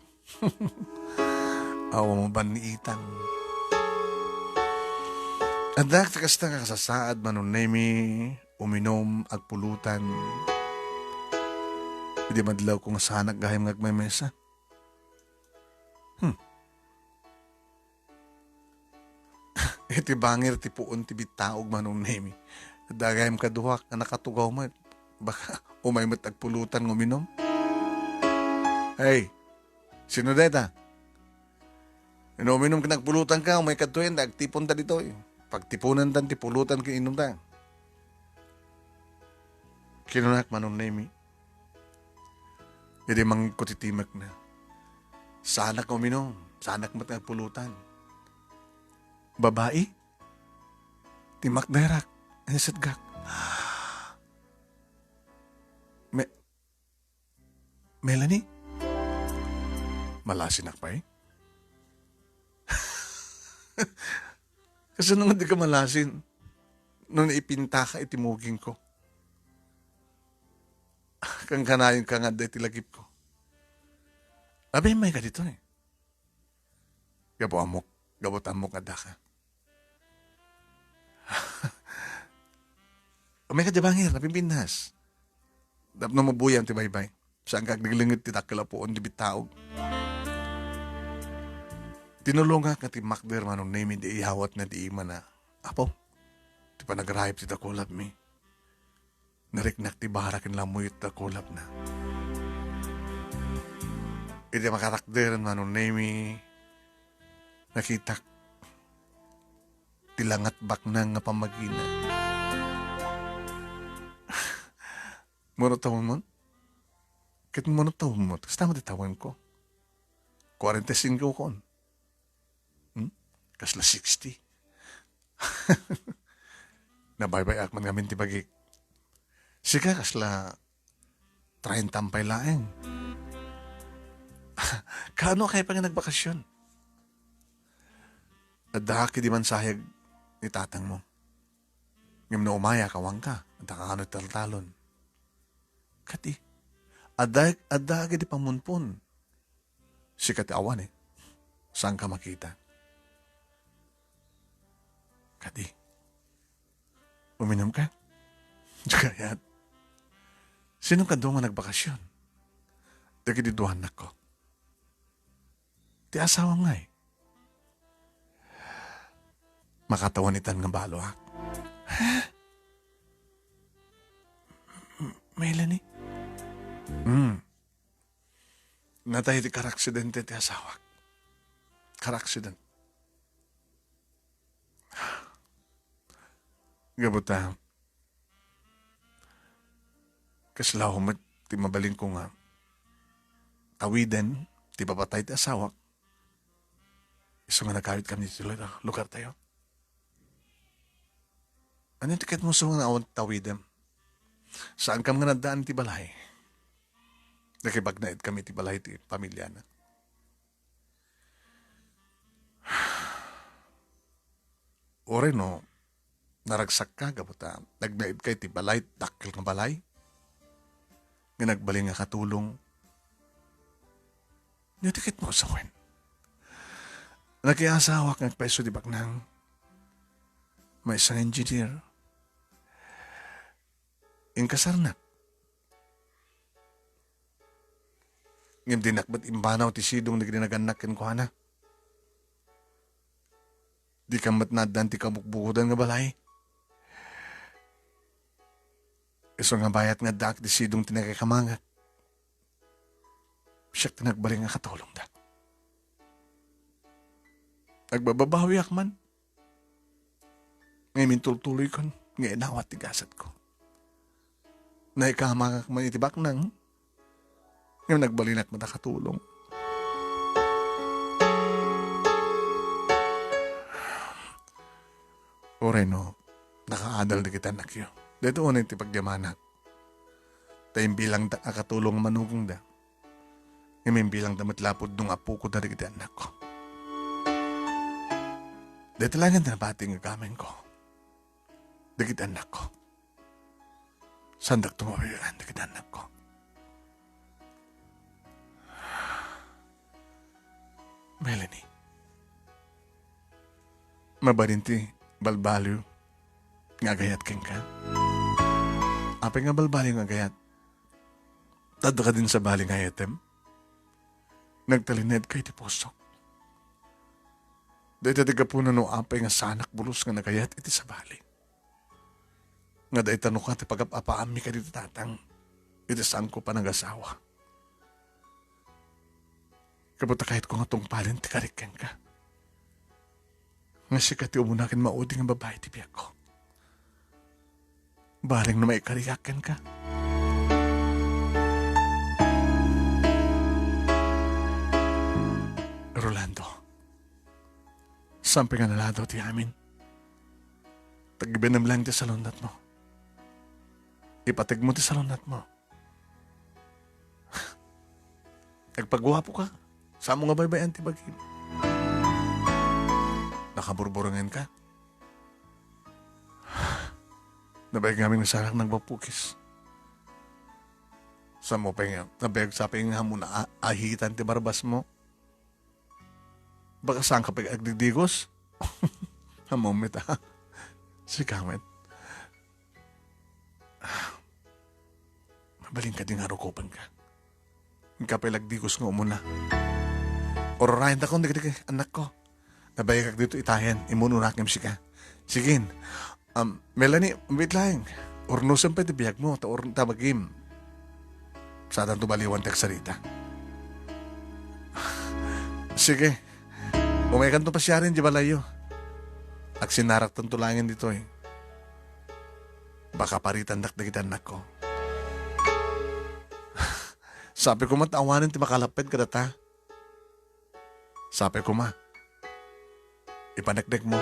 Awan mabanniitan. Adda ti kasta nga kasasaad, Manong Nemi, uminum, agpulutan. Idi madlawko nga saanak gayam nga agmemesa. Hmm. Iti bangir ti puon ti bittaog, Manong Nemi. Adda gayam kaduak a nakatugaw met. Baka umay met agpulutan nga uminum. Hey, sino dayta? No uminum ken agpulutanka, umay kadtoy, agtiponta ditoy. Pagtiponanta ti pulutan ken inumta. Kinunak, Manong Nemi. Idi mangngegko ti timekna. Saanak nga uminum, saanak met nga agpulutan. Babai? Timmakderak, insetgak. Me-, Melanie? Malasinak pay? Kasano nga dika malasin no naipintaka iti mugingko? Kankanayonka nga adda iti lagipko. Abi, umay ka ditoy. Gapu ammok, gapu ta ammok nga addaka. Umay ka diay bangir, napimpintas. Tapno mabuyam ti baybay. Saanka agdaglinget ti dakkel a puon ti bittaog. Tinulongak nga timmakder, Manong Nemi, idi iyawatna ti imana. Apo, ti panagrayep ti dakulapmi. Nariknak ti bara ken lammuyot ti dakulapna. Idi makatakderen, Manong Nemi, nakitak ti langat baknang nga pammagina. Mano tawenmon? Ket mano tawenmo? Kasta met ti tawenko. Kuarenta y singko kon. Hmm? Kasla sixty. Nabaybay-ak man ngamin ti bagik. Sika kasla treinta pay laeng. Kaano kay pay nga nagbakasyon? Addaak idi mansayeg ni tatangmo. Ngem no umayak, awanka. Adda ka kano ti taltalon. Kadi, adda, adda agi di pamunpon. Sika ti awan, eh. Saanka makita? Kadi, uminum ka? Kayat. Sino kadu nga nagbakasyon? Dagiti dua annakko. Ti asawam ngay? Makatawanan nga baloak. Ha? M-, Melanie? Hmm. Natay ti karaksidente ti asawak. Karaksident. Gapu ta, kasla met ti mabalinko nga tawiden ti ipapatay ti asawak. Isu nga nagkawitkami iti lugar, lugartayo. Ania ti kayatmo isu nga awan tawidem? Saankam nga naddaan iti balay. Nakipagnaedkami iti balay ti pamiliana. Uray no, naragsakka gapu ta nagnaedka iti balay, dakkel nga balay, nga nagbalin nga katulong. Ania ti kayatmo isu? Nakiasawak nga agpayso ti baknang. Maysa nga engineer. Inkasarnak. Ngem dinak met imbanaw ti sidong dagiti nagannak kenkuana. Dikam met naaddan ti kabukbukodan nga balay. Isu nga bayat nga addaak ti sidong ti nakakamangak. Siak ti nagbalin nga katulongda. Agbababawiak man. Ngem intultuloykon nga inawat ti gasatko. Naikamangak man iti baknang, ngem nagbalinak met a katulong. Uray no, nakaadal dagiti annakyo. Daytoy unay ti pagyamanak. Ta imbilangda a katulong a manugongda. Ngem imbilangda met lapud no nga apokoda dagiti annakko. Dayta laengen ti nabati nga agamengko dagiti annakko. Saandakto mabaybay-an dagiti annakko. Melanie, mabalin ti balbaliw nga agayat kenka? Apay nga balbaliw nga agayat? Adda kadin sabali nga ayatem? Nagtalinaedka iti pusok. Dayta ti gapuna no apay nga saanak bulos nga nagayat iti sabali. Nga dayta no ka ti pagap-apaanmi kadagiti tatang iti saanko panagasawa. Gapu ta kayatko nga tungpalen ti karik kenka. Nga sika ti umuna ken maudi nga babai ti biagko. Bareng no maikariak kenka. Rolando, saan pay nga naladaw ti amin. Tagibinem laeng ti salunatmo. Ipategmo ti salunatmo. Agpaguapoka. Saanmo nga baybay-an ti bagim. Nakaburburengenka. Nabayag ngamin nga saanak nagpapukis. Saanmo pay nga, nabayag sa pay nga ammom a-, ahitan ti barbasmo. Baka saanka pay agdigdigos? Ammom met, a. Sika met. Mabalin kadi nga arukopenka. Inka pay lagdikos nga umuna. Ururayentakon dagiti annakko. Nabayagak ditoy itayen, immuno ngem sika. Sigin. Um, Melanie, wait lang. Urnosem pay ti biagmo, ta ur-, ta bagim. Saanto baliwan ti agsarita. Sige. Umaykanto pasiaren di balayyo. Agsinaraktanto laengen ditoy. Baka paritandak dagiti annakko. Sapay koma ta awanen ti makalapped kadata. Sapay koma. Ipaneknekmo.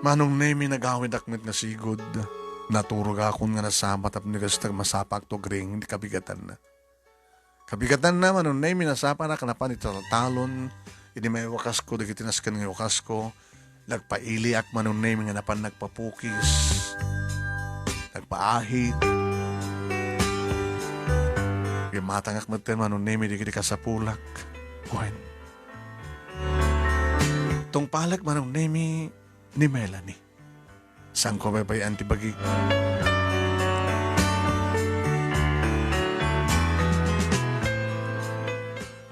Manong Nemi, nagawidak met nga sigud. Naturogakon nga nasapa tapno kasta masapakto agring ti kabigatanna. Kabigatanna, Manong Nemi, nasapanak napan iti tatalon, idi maiwakasko dagiti nasken nga iwakasko, nagpailiak, Manong Nemi, nga napan nagpapukis, nagpaahit. Imatangak metten, Manong Nemi, dagiti kasapulak. Wen, tungpalek Manong Nemi ni Melanie. Saanko a baybay-an ti bagik.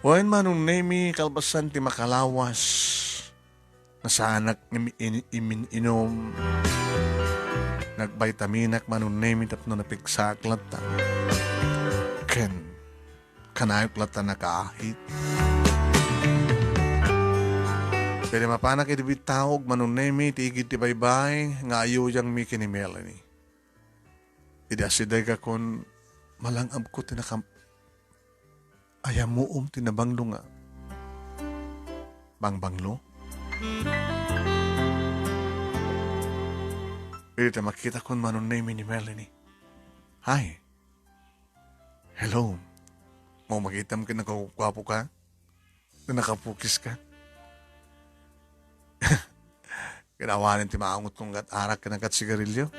Wen, Manong Nemi, kalpasan ti makalawas, nasaanak nga imin-, imin-inum. Nagvitaminak, Manong Nemi, tapno napigsaak latta. Ken, kanayok latta nakaahit. Ket mapanak idi bittaog, Manong Nemi, ti igid ti baybay nga ayuyangmi ken ni Melanie. Idi asidegakon, malang-abko ti nakam-, ayamuom ti nabanglo nga bangbanglo. Idi ta makitakon, Manong Nemi, ni Melanie. Hi. Hello. Mo makitam ken nakaguapguapo ka? Nakapukis ka? Kinawanen ti maangot kong gat arak ken gat sigarilyo.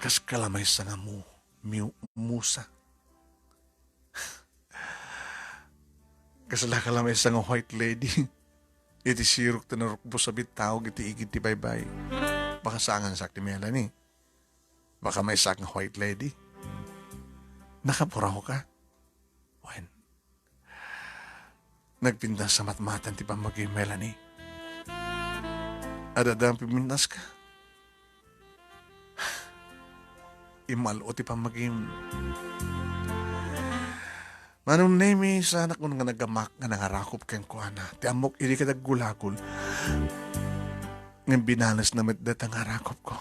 Kas kalamaysa nga mu-, miu-, musa. Kasla kalamaysa nga white lady. Iti sirok ti narukbos a bittaog iti igid ti baybay. Baka saangan sak ti Melanie. Baka maysa nga white lady. Nakapuraw ka? Wen, nagpintas a matmatan ti pammagim, Melanie. Adda pimintas ka. Imal-o ti pammagim. Manong Nemi, saanak nga nagamak nga nangarakop kenkuana. Ti ammok idi kadaggulagul. Ngem binalesna met dayta nga arakopko.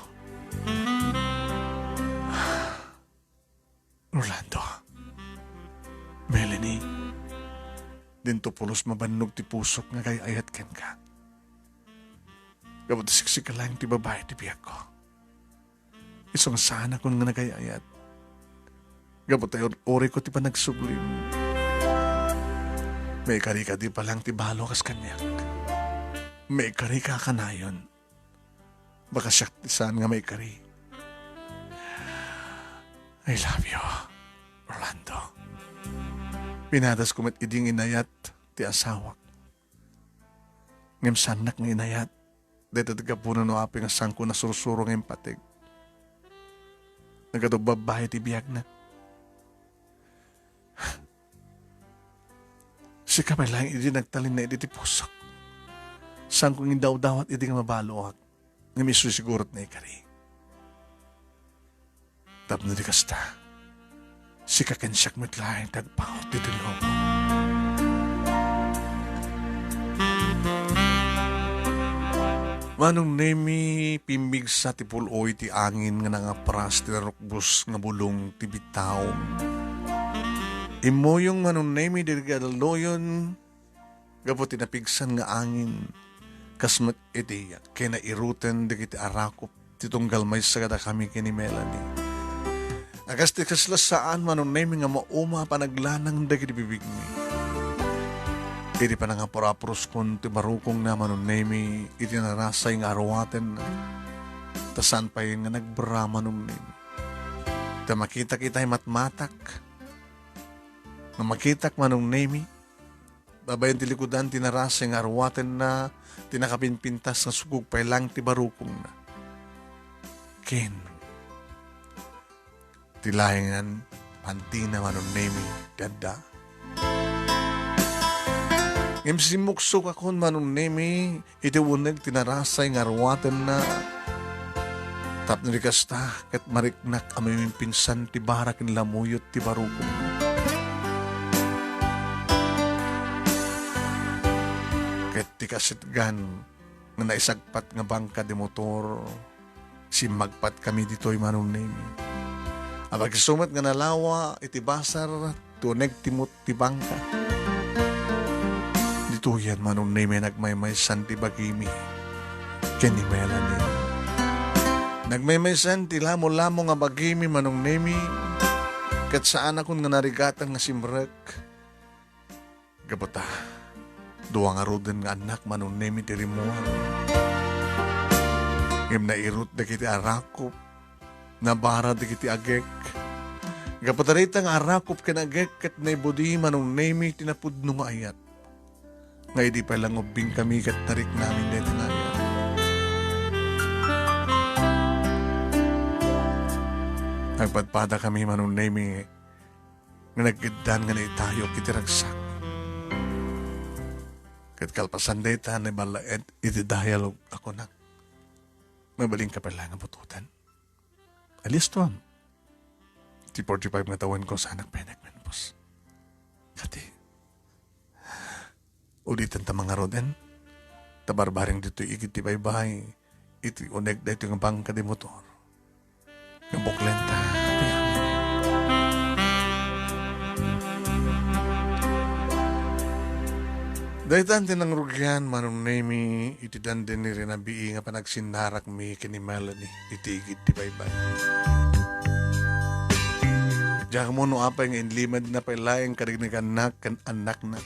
Rolando. Melanie. Dinto pulos mabannog ti pusok nga agay-ayat kenka. Gapu ta siksika laeng ti babai ti biagko. Isu nga saanakon nga nagay-ayat. Gapu ta ur-, uriko ti panagsublim. Maikari kadi pay laeng ti balo kas kaniak. Maikari ka kanayon. Baka siak ti saan nga maikari. I love you, Rolando. Pinadasko met idi nga inayat ti asawak. Ngem saannak nga inayat. Dayta ti gapuna no apay nga saanko nasursuro nga impateg. Nagadu babai ti biagna. Sika pay laeng idi nagtalinna idi ti pusok. Saanko nga indawdawat idi nga mabaloak. Ngem isu siguro ti naikari. Tapno di kasta, sika ken siak met laeng ti agpaut ti dinlomo. Manong Nemi, pimmigsa ti pul-oy ti angin nga nangapras ti narukbos nga bulong ti bittaom. Immuyong Manong Nemi dagiti adalloyon, gapu ti napigsan nga angin, kas met iti kinairoten dagiti arakop ti tunggal maysa kadakami ken ni Melanie. A kas ti kasla saan Manong Nemi nga mauma a panaglanang dagiti bibigmi. Idi panangapurapuroskon ti barukongna Manong Nemi iti narasay nga aruatenna, ta saan pay nga nagbra Manong Nemi. Ta makitak itay matmatak, no makitak Manong Nemi, babaen ti likudan ti narasay nga aruatenna, ti nakapinpintas nga sugog pay laeng ti barukongna. Ken ti laengen, pantina Manong Nemi ti adda. Ngem simmuksokakon Manong Nemi, iti uneg ti narasay nga aruatenna. Tapno di kasta, ket mariknak a mamimpinsan ti bara ken lamuyot ti barukong. Ket ti kasetgan nga naisagpat nga bangka de motor, simmagpatkami ditoy Manong Nemi. Apag isu met nga nalawa iti basar, ti uneg ti mut ti bangka. Ditoyen Manong Nemi nagmaymaysan ti bagimi ken ni Melanie. Nagmaymaysan ti lamolamo nga bagimi Manong Nemi, ket saanakon nga narigatan nga simrek. Gapu ta, dua ngaruden nga annak Manong Nemi ti rimmuar. Ngem nairut dagiti arakop, nabara dagiti agek, Gapu ta dayta nga arakop ken agek ket naibudi, Manong Nemi, ti napudno nga ayat. Nga idi pay la nga ubbingkami ket nariknami dayta nga ayat. Nagpadpadakami, Manong Nemi, nga nagkiddan nga naitayok iti ragsak. Ket kalpasan dayta, naibalaed iti dialogue a kunak, "Mabalinka pay la nga butoten. Alistuam. Ti forty-five nga tawenko, saanak pay nagmenpos." Kadi, ulitan ta mangaruden. Ta barbareng ditoy igid ti baybay, iti uneg daytoy nga bangka di motor, nga buklenta. Daytan ti nangrugian, Manong Nemi, iti danden ni rinabii nga panagsinnarakmi ken ni Melanie iti igid ti baybay. Diak ammo no apay nga inlimedna pay laeng kadagiti annak ken annakna.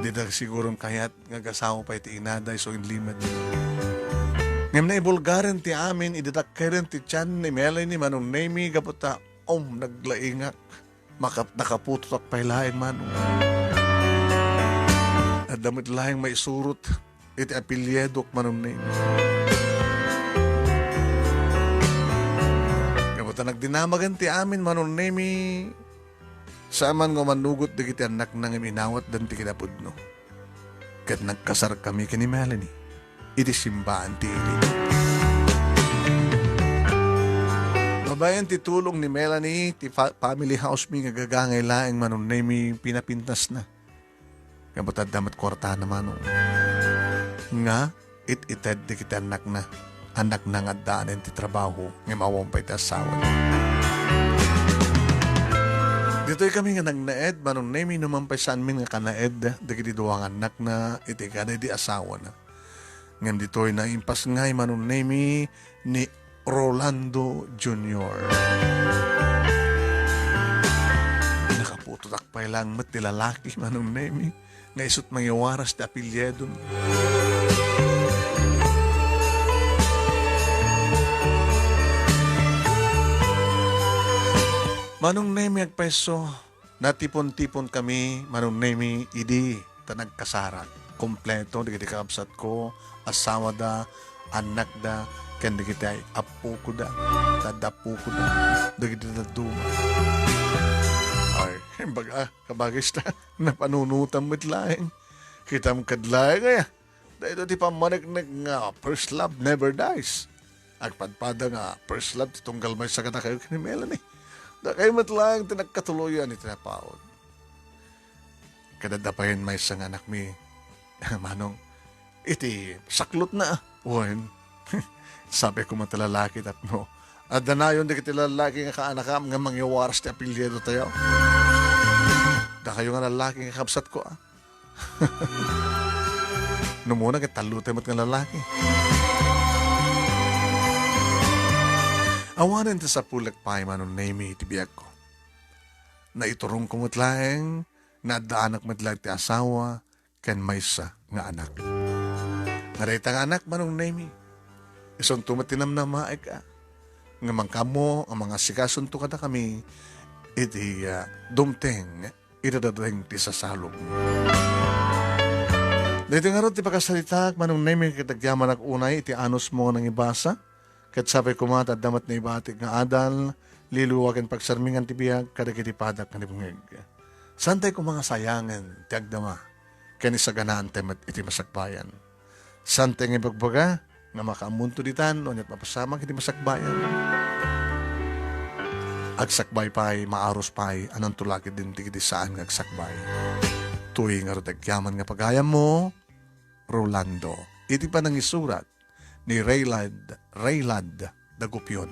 Dida siguron kayat nga agasawa pay ti inada isu inlimedna. Ngem naibulgaren ti amin idi dakkeren ti tian ni Melanie, Manong Nemi, gapu ta, um, naglaingak. Makap-, nakaputotak pay laeng, Manong. Adda met laeng maisurot iti apelyidok, Manong Nemi. Gapu ta nagdinamagen ti amin, Manong Nemi, saan man nga umanugot dagiti annakna ngem inawatdan ti kinapudno. Ket nagkasarkami ken ni Melanie iti simbaan ti ili. Babaen ti tulong ni Melanie, ti fa-, family house mi nga gagangay laeng, Manong Nemi, pinapintasna. Gapu ta adda met kuartana, Manong. Nga, it-ited dagiti annakna. Annakna nga addaanen ti trabaho, ngem awan pay ti asawana. Ditoy kami nga nagnaed, Manong Nemi, numan pay saanmin nga kanaed dagiti dua nga annakna iti kadaydi asawana. Ngem ditoy naimpasngay, Manong Nemi, ni Rolando Junior. Nakaputotak pay laeng met ti lalaki, Manong Nemi, nga isut' mangiwaras ti apelyidon. Manong Nemi, agpayso, natipon-tipon kami, Manong Nemi, idi ta nagkasarak. Kompleto dagiti kakabsatko, asawada, annakda, ken dagiti appokoda. Ta adda appokoda, dagiti dadduma. Ay, baga, kabagis ta, napanunotam met laeng. Kitam kad laeng, aya. Daytoy ti pammaneknek nga first love never dies. Agpadpada nga first love ti tunggal maysa kadakayo ken ni Melanie. Dakayo met laeng ti nagkatuloyan iti napaut. Ket adda payen maysa nga anakmi, Manong, iti saklotna, wen. Sabi ko met ti lalaki tapno adda nayon dagiti lalaki nga kaanakam nga mangiwaras ti apelyidotayo. Dakayo nga lalaki nga kabsatko, a. No umuna ket tallotayo met nga lalaki. Awanen ti sapulek pay, Manong Nemi, iti biagko. Naiturongko met laeng, naddaanak met laeng ti asawa ken maysa nga anak. Nga dayta nga anak, Manong Nemi, isunto met ti namnamaek, a, nga mangkammo a mangasikasunto kadakami iti, a, dumteng iti dadduma ti sasalog. Daytoy ngarud ti pakasaritaak, Manong Nemi, ket agyamanak unay iti anusmo nga nangibasa, ket sapay koma ta adda met naibatik nga adal, lilawa ken pagsarmingan ti biag kadagiti padak nga dimngeg. Saantay koma nga sayangen ti agdama, ken isaganaantay met iti masakbayan. Saantay nga ibagbaga nga makaammonto ditan, no aniat mapasamak iti masakbayan. Agsakbay pay, maarus pay, ananto la ketdin dagiti saan nga agsakbay. Tuy ngarud agyaman nga pagayammo, Rolando. Iti panangisurat ni Raylad, Raylad Dagupion.